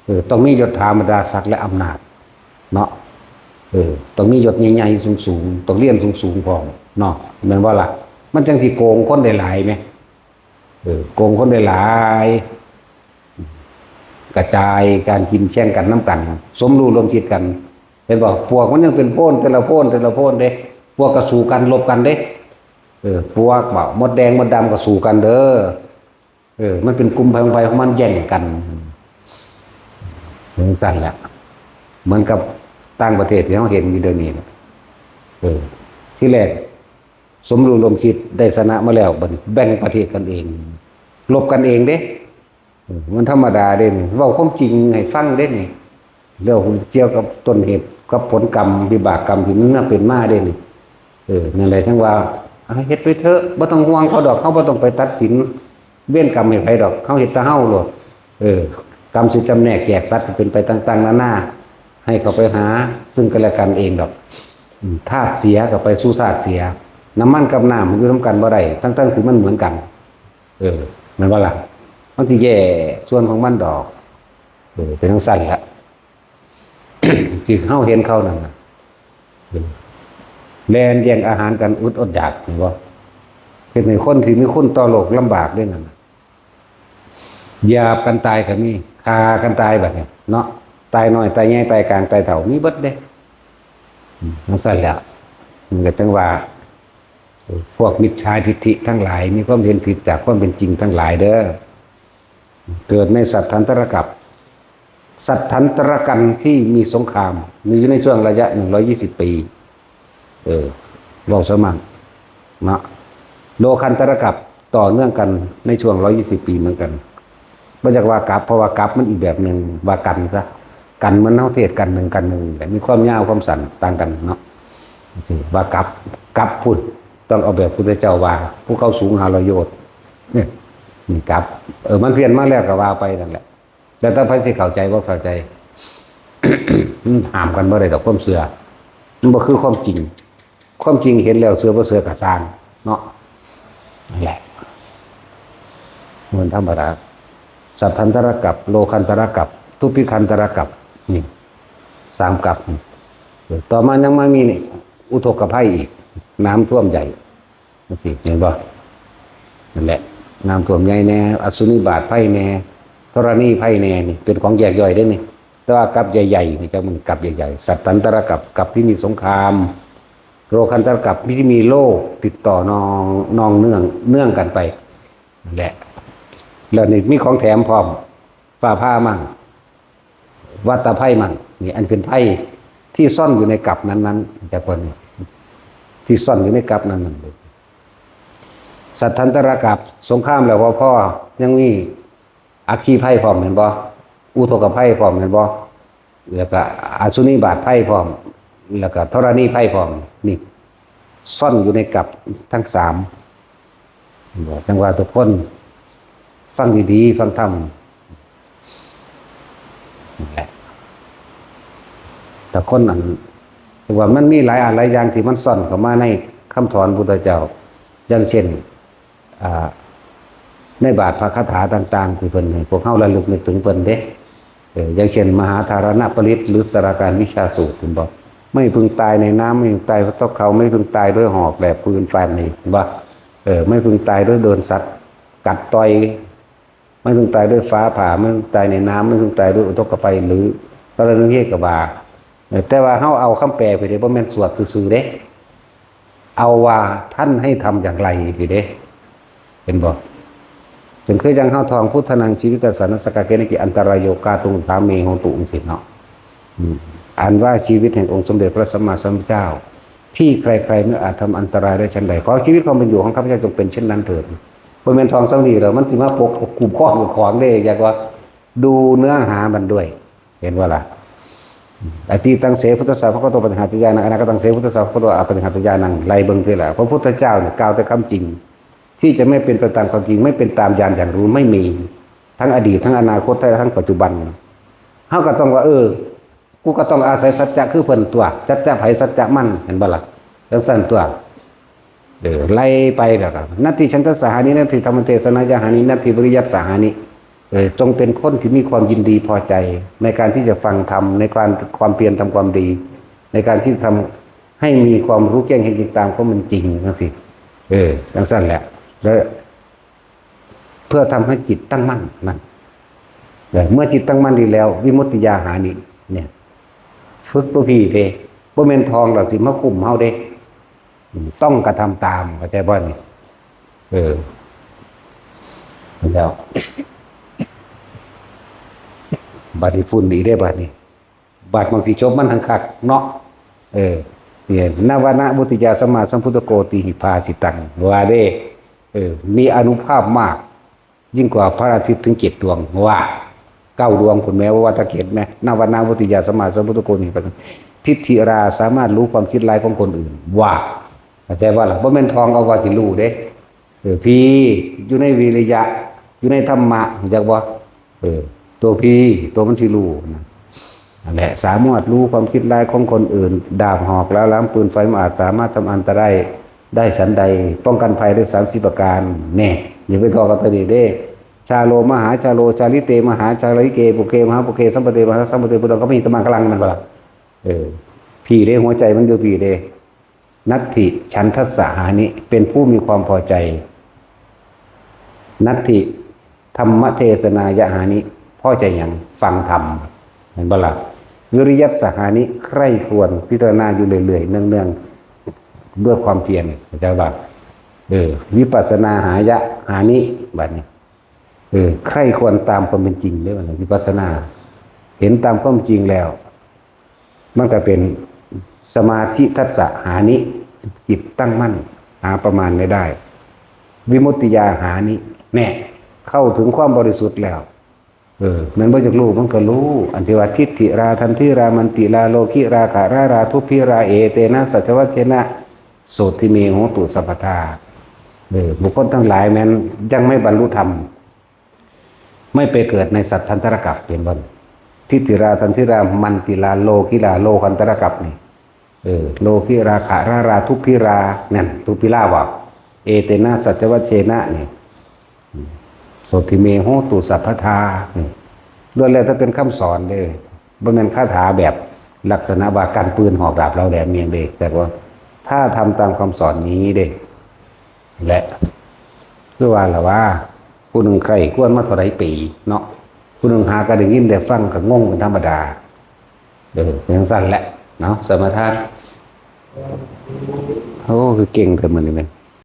ເອີ ຕ້ອງມີຍົດຖາບັນດາສັກ ແລະ ອຳນາດເນາະ. ເອີ ຕ້ອງມີຍົດໃຫຍ່ໆ ສູງໆ, ຕ້ອງຮຽນສູງໆພ້ອມເນາະ, ແມ່ນບໍ່ລະ? ມັນຈັ່ງຊິໂກງຄົນໄດ້ຫຼາຍແມ. ເອີ ໂກງຄົນໄດ້ຫຼາຍ, ກະຈາຍການກິນແຊງກັນນຳກັນ, ສົມຮູ້ຮ່ວມຄິດກັນ. ເຫັນບໍ່? ປວກມັນຍັງເປັນໂພນ ແຕ່ລະໂພນ ແຕ່ລະໂພນເດ້. ປວກກໍສູ້ກັນ ລົບກັນເດ້. ເອີ ປວກ ໝົດແດງ ໝົດດຳ ກໍສູ້ກັນເດີ. ເອີ ມັນເປັນກຸ່ມໃຜຂອງໃຜຂອງມັນ ແຍ່ງກັນ ຈັ່ງຊັ້ນແຫຼະ. ເໝືອນກັບຕ່າງປະເທດທີ່ເຮົາເຫັນຢູ່ດຽວນີ້ແຫຼະ. ເອີ ທີແລກສົມຮູ້ຮ່ວມຄິດໄດ້ຊະນະມາແລ້ວ, ບັດນີ້ແບ່ງປະເທດກັນເອງ, ລົບກັນເອງເດ້. ເອີ ມັນທຳມະດາເດ້ນີ້, ເວົ້າຄວາມຈິງໃຫ້ຟັງເດ້ນີ້. ແລ້ວກ່ຽວກັບຕົ້ນເຫດກັບຜົນກຳ ວິບາກກຳທີ່ມັນມາເປັນມາເດ້ນີ້. ເອີ ນັ້ນແຫຼະ ຈັ່ງວ່າ ເຮັດໄປເຖາະ, ບໍ່ຕ້ອງຫ່ວງເຂົາດອກ, ເຮົາບໍ່ຕ້ອງໄປຕັດສິນເວນກຳໃຫ້ໃຜດອກ, ເຮົາເຮັດແຕ່ເຮົາໂລດ. ເອີ ກຳຊິຈຳແນກແຈກສັດເປັນໄປຕ່າງໆນານາ, ໃຫ້ເຂົາໄປຫາຊຶ່ງກັນແລະກັນເອງດອກ. ອາ ທາດເສຍກໍໄປສູ່ທາດເສຍ, ນ້ຳມັນກັບນ້ຳມັນຢູ່ນຳກັນບໍ່ໄດ້ ທັງໆທີ່ມັນເໝືອນກັນ. ເອີ ແມ່ນບໍ່ລະ? ມັນຊິແຍກສ່ວນຂອງມັນດອກ. ເອີ ເປັນຈັ່ງຊັ້ນລະ. ທີ່ເຮົາເຫັນເຂົານັ້ນນະ ແລ່ນແຍ່ງອາຫານກັນອຶດອົດຢາກ ເຫັນບໍ່? ເຮັດໃຫ້ຄົນທີ່ມີຄຸນຕໍ່ໂລກລຳບາກເດ້ນັ້ນນະ. ຢາບກັນຕາຍກໍມີ, ຂ້າກັນຕາຍບັດນີ້ເນາະ, ຕາຍນ້ອຍ ຕາຍໃຫຍ່ ຕາຍກາງ ຕາຍເຖົ້າ ມີເບິດເດ້. ອືມ ຈັ່ງຊັ້ນແຫຼະ ມັນກໍຈັ່ງວ່າ ພວກມິດສາທິດຖິທັງຫຼາຍ ມີຄວາມເຫັນຜິດຈາກຄວາມເປັນຈິງທັງຫຼາຍເດີ. ເກີດໃນສັດທັນຕະລະກັບ ສັດທັນຕະລະກັນທີ່ມີສົງຄາມ ມີຢູ່ໃນຊ່ວງໄລຍະໜຶ່ງຮ້ອຍຊາວປີ. ເອີ ເວົ້າຊະມັ້ງເນາະ. ໂລຄັນຕະລະກັບຕໍ່ເນື່ອງກັນໃນຊ່ວງຮ້ອຍຊາວປີເໝືອນກັນ. ບໍ່ຢາກວ່າກັບ ເພາະວ່າກັບມັນອີກແບບໜຶ່ງ, ວ່າກັນຊະ, ກັນເໝືອນເຮົາເທດກັນໜຶ່ງກັນໜຶ່ງ ແລະ ມີຄວາມຍາວຄວາມສັ້ນຕ່າງກັນເນາະ. ວ່າກັບ ກັບພຸ້ນ ຕ້ອງເອົາແບບພຸດທະເຈົ້າວ່າ ພູເຂົາສູງຫ້າຮ້ອຍໂຍດ ນີ້ກັບ. ເອີ ມັນພຽນມາແລ້ວກໍວ່າໄປນັ້ນແຫຼະ. ແລ້ວແຕ່ໃຜຊິເຂົ້າໃຈບໍ່ເຂົ້າໃຈ ມັນຫ້າມກັນບໍ່ໄດ້ດອກຄວາມເຊື່ອ. ມັນບໍ່ຄືຄວາມຈິງ. ຄວາມຈິງເຫັນແລ້ວເຊື່ອບໍ່ເຊື່ອກໍຊ່າງເນາະ. ນັ້ນແຫຼະ ມັນທຳມະດາ. ສັດທັນຕະລະກັບ, ໂລຄັນຕະລະກັບ, ທຸພິຄັນຕະລະກັບ ນີ້ ສາມກັບ. ຕໍ່ມາຍັງມາມີນີ້ ອຸທົກກະໄພອີກ, ນ້ຳຖ້ວມໃຫຍ່. ຈັ່ງຊີ້ ເຫັນບໍ່? ນັ້ນແຫຼະ ນ້ຳຖ້ວມໃຫຍ່ແດ່, ອະສຸນິບາດໄພແດ່, ທໍລະນີໄພແດ່ ນີ້ເປັນຂອງແຍກຍ່ອຍເດ້ນີ້. ແຕ່ວ່າກັບໃຫຍ່ໆ ນີ້ ຈັກມັນກັບໃຫຍ່ໆ ສັດທັນຕະລະກັບ ກັບທີ່ມີສົງຄາມ, ໂລຄັນຕະລະກັບທີ່ມີໂລກຕິດຕໍ່ນອງ ນອງເນື່ອງ ເນື່ອງກັນໄປ. ນັ້ນແຫຼະ ແລ້ວນີ້ມີຂອງແຖມພ້ອມ ຟ້າຜ່າມັ້ງ ວັດຕະໄພມັ້ງ ນີ້ ອັນເປັນໄພທີ່ຊ່ອນຢູ່ໃນກັບນັ້ນໆ ຈາກຄົນທີ່ຊ່ອນຢູ່ໃນກັບນັ້ນໆ. ສັດທັນຕະລະກັບ ສົງຄາມແລ້ວບໍ່ພໍ ຍັງມີອັກຄີໄພພ້ອມ ແມ່ນບໍ່? ອຸທົກກະໄພພ້ອມ ແມ່ນບໍ່? ແລ້ວກໍອະສຸນິບາດໄພພ້ອມ ແລ້ວກໍທໍລະນີໄພພ້ອມ ນີ້ ຊ່ອນຢູ່ໃນກັບທັງສາມ. ຈັ່ງວ່າທຸກຄົນຟັງດີໆ ຟັງທຳ ນັ້ນແຫຼະ. ຖ້າຄົນອັນ ເພາະວ່າມັນມີຫຼາຍອັນຫຼາຍຢ່າງທີ່ມັນຊ່ອນເຂົ້າມາໃນຄຳສອນພຸດທະເຈົ້າ ຢ່າງເຊັ່ນ ອ່າ ໃນບາດພະຄາຖາຕ່າງໆ ທີ່ເພິ່ນໃຫ້ພວກເຮົາລະລຶກນຶກເຖິງເພິ່ນເດ້. ເອີ ຢ່າງເຊັ່ນ ມະຫາທາລະນະປະລິດ ຫຼື ສາລາການວິຊາສູດ ເຫັນບໍ່? ໄມ້ເພິ່ງຕາຍໃນນ້ຳ, ໄມ້ເພິ່ງຕາຍເພາະຕົກເຂົາ, ໄມ້ເພິ່ງຕາຍດ້ວຍຫອກແຫຼບ ຟືນໄຟ ເຫັນບໍ່? ເອີ ໄມ້ເພິ່ງຕາຍດ້ວຍໂດນສັດກັດຕ່ອຍ, ໄມ້ເພິ່ງຕາຍດ້ວຍຟ້າຜ່າ, ໄມ້ເພິ່ງຕາຍໃນນ້ຳ, ໄມ້ເພິ່ງຕາຍດ້ວຍອຸທົກກະໄພ ຫຼື ກໍລະນີເຮກະບາ. ເອີ ແຕ່ວ່າເຮົາເອົາຄຳແປໄປເດ້ ບໍ່ແມ່ນສວດຊື່ໆເດ້. ເອົາວ່າທ່ານໃຫ້ທຳຢ່າງໃດນີ້ເດ້ ເຫັນບໍ່? ຈັ່ງຄືຈັ່ງເຮົາທ່ອງ ພຸດທະນັງ ຊີວິດຕະສານັງ ສະກາເກນະ ກິ ອັນຕະລາໂຍ ກາຕຸງ ສາເມ ໂຫຕຸ ຈັ່ງຊີ້ເນາະ. ອືມ ອັນວ່າຊີວິດແຫ່ງອົງສົມເດັດພະສຳມາສຳພຸດທະເຈົ້າ ທີ່ໃຄໆບໍ່ອາດທຳອັນຕະລາຍໄດ້ ຊັ້ນໃດ ຂໍຊີວິດຄວາມເປັນຢູ່ຂອງຂ້າພະເຈົ້າຈົ່ງເປັນເຊັ່ນນັ້ນເຖີດ. ບໍ່ແມ່ນທ່ອງສ່ຳນີ້ແລ້ວ ມັນຊິມາປົກກຸມຄອບຂອງເດ້ ຢາກວ່າດູເນື້ອຫາມັນດ້ວຍ. ເຫັນບໍ່ລະ? ອະຕິຕັງເສ ພຸດທະສາ ພະຄະວະໂຕ ປະຕິຫານຕະຍານັງ, ອະນາກະຕັງເສ ພຸດທະສາ ພະຄະວະໂຕ ອະປະຕິຫານຕະຍານັງ. ໄລ່ເບິ່ງຕິລະ ພະພຸດທະເຈົ້າກ່າວແຕ່ຄຳຈິງ ທີ່ຈະໄມ່ເປັນໄປຕາມຄວາມຈິງ, ໄມ່ເປັນຕາມຍານຢ່າງຮູ້ ໄມ່ມີ ທັງອະດີດ ທັງອະນາຄົດ ແລະ ທັງປັດຈຸບັນ. ເຮົາກໍຕ້ອງວ່າ ເອີ ກູກໍຕ້ອງອາໄສສັດຈະຄືເພິ່ນຕົວະ, ສັດຈະໃຜສັດຈະມັນ, ເຫັນບໍ່ລະ? ຈັ່ງຊັ້ນຕົວະ. ເອີ ໄລ່ໄປແລ້ວກໍ ນັດຖິສັນທະສະຫານິ, ນັດຖິທຳມະເທສະນາຍະຫານິ, ນັດຖິວິລິຍັດສະຫານິ. ເອີ ຈົ່ງເປັນຄົນທີ່ມີຄວາມຍິນດີພໍໃຈໃນການທີ່ຈະຟັງທຳ, ໃນການ ຄວາມພຽນທຳຄວາມດີ, ໃນການທີ່ຈະທຳໃຫ້ມີຄວາມຮູ້ແຈ້ງເຫັນຈິງຕາມຄວາມເປັນຈິງ ຈັ່ງຊີ້. ເອີ ຈັ່ງຊັ້ນແຫຼະ ແລະ ເພື່ອທຳໃຫ້ຈິດຕັ້ງໝັ້ນນັ້ນ. ເອີ ເມື່ອຈິດຕັ້ງໝັ້ນດີແລ້ວ ວິມຸດຕິຍາຫານິ ເນ່ຍ ຝຶກຕົວພີເດ້ ບໍ່ແມ່ນທ່ອງແລ້ວຊິມາຄຸມເຮົາເດ້. ອືມ ຕ້ອງກະທຳຕາມ ເຂົ້າໃຈບໍ່ນີ້? ເອີ ແລ້ວ ບັດນີ້ຝຸ່ນອີກເດ້ ບັດນີ້ ບາດມັນຊິຈົບມັນຫັ້ນຄັກເນາະ. ເອີ ເອີ ນະວະນະວຸດຕິຍາສຳມາສຳພຸດທະໂກຕິຫິພາສິຕັງ ວ່າເດ້. ເອີ ມີອານຸພາບມາກ ຍິ່ງກວ່າພະອາທິດເຖິງເຈັດດວງ ວ່າ ເກົ້າດວງພຸ້ນແມ້ ວ່າວ່າແຕ່ເຈັດແມ້. ນະວະນະວະຕິຍາສຳມາສຳພຸດທະໂກນິ ທິດຖິລາສາມາດຮູ້ຄວາມຄິດຮ້າຍຂອງຄົນອື່ນ ວ່າ. ເຂົ້າໃຈບໍ່ລະ? ບໍ່ແມ່ນທ່ອງເອົາວ່າຊິຮູ້ເດ້. ເອີ ພີຢູ່ໃນວິລິຍະ ຢູ່ໃນທຳມະ ຮູ້ຈັກບໍ່? ເອີ ຕົວພີ ຕົວມັນຊິຮູ້ນະ ນັ້ນແຫຼະ ສາມາດຮູ້ຄວາມຄິດຮ້າຍຂອງຄົນອື່ນ. ດາບຫອກ ລາວລາມ ປືນໄຟ ບໍ່ອາດສາມາດທຳອັນຕະລາຍໄດ້ສັນໃດ ປ້ອງກັນໄພໄດ້ສາມສິບປະການ. ແນ່ ຢ່າໄປທໍ່ກັບຕົວນີ້ເດ້. ຊາໂລມະຫາຊາໂລ ຊາລິເຕມະຫາຊາລິເກ ປຸເກມະຫາປຸເກ ສຳປະເຕມະຫາສຳປະເຕ ປຸດຕັງຄະມະຫິຕະມັງຄະລັງ ແມ່ນບໍ່ລະ? ເອີ ພີ້ເດ້ ຫົວໃຈມັນຢູ່ພີ້ເດ້. ນັດຖິ ສັນທັດສະ ຫານິ ເປັນຜູ້ມີຄວາມພໍໃຈ. ນັດຖິ ທຳມະເທສະນາຍະ ຫານິ ພໍໃຈຫຍັງ? ຟັງທຳ ແມ່ນບໍ່ລະ? ວິລິຍັດສະ ຫານິ ໃຄ່ຄວນ ພິຈາລະນາຢູ່ເລື້ອຍໆ ເນືອງໆ ດ້ວຍຄວາມພຽນ ເຂົ້າໃຈບໍ່? ເອີ ວິປັດສະນາ ຫາຍະ ຫານິ ບັດນີ້ ເອີ ໃຄ່ຄວນຕາມຄວາມເປັນຈິງເດ້ ວິປັດສະນາ ເຫັນຕາມຄວາມຈິງແລ້ວ ມັນກໍເປັນສະມາທິທັດສະ ຫານິ ຈິດຕັ້ງໝັ້ນ ຫາປະມານໄມ່ໄດ້. ວິມຸດຕິຍາ ຫານິ ແນ່ ເຂົ້າເຖິງຄວາມບໍລິສຸດແລ້ວ ເອີ ແມ່ນບໍ່? ຢາກຮູ້ມັນກໍຮູ້. ອັນທີ່ວ່າ ທິດຖິລາ ທັນທິລາ ມັນຕິລາ ໂລກິລາ ຄະລາລາ ທຸບພິລາ ເອເຕນະ ສັດຈະວັດເຊນະ ໂສທິເມ ໂຫຕຸ ສັບພະທາ. ເອີ ບຸກຄົນທັງຫຼາຍແມ່ນຍັງໄມ່ບັນລຸທຳ ໄມ່ໄປເກີດໃນສັດທັນຕະລະກັບ ເຫັນບໍ່? ທິດຖິລາ ທັນທິລາ ມັນຕິລາ ໂລກິລາ ໂລກັນຕະລະກັບນີ້ ເອີ ໂລກິລາ ຄະລາລາ ທຸບພິລາ ນັ້ນ ທຸບພິລາວ່າ ເອເຕນະ ສັດຈະວັດເຊນະ ນີ້ ໂສທິເມ ໂຫຕຸ ສັບພະທາ ນີ້ ລ້ວນແລ້ວແຕ່ເປັນຄຳສອນເດ້ ບໍ່ແມ່ນຄາຖາແບບລັກສະນະວ່າກັນປືນ ຫອກດາບເຫຼົ່າແຫຼມ ອີ່ຫຍັງເດ້ ແຕ່ວ່າຖ້າທຳຕາມຄຳສອນນີ້ເດ້ ແລະ ຄືວ່າລະວ່າ ຜູ້ໜຶ່ງໃຄ່ຄວນມາເທົ່າໃດປີເນາະ ຜູ້ໜຶ່ງຫາກໍໄດ້ຍິນໄດ້ຟັງກໍງົງເປັນທຳມະດາ. ເອີ ເປັນຈັ່ງຊັ້ນແຫຼະເນາະ ສະມາທານ. ໂອ້ ຄືເກັ່ງແທ້ມື້ນີ້ແມ່ນ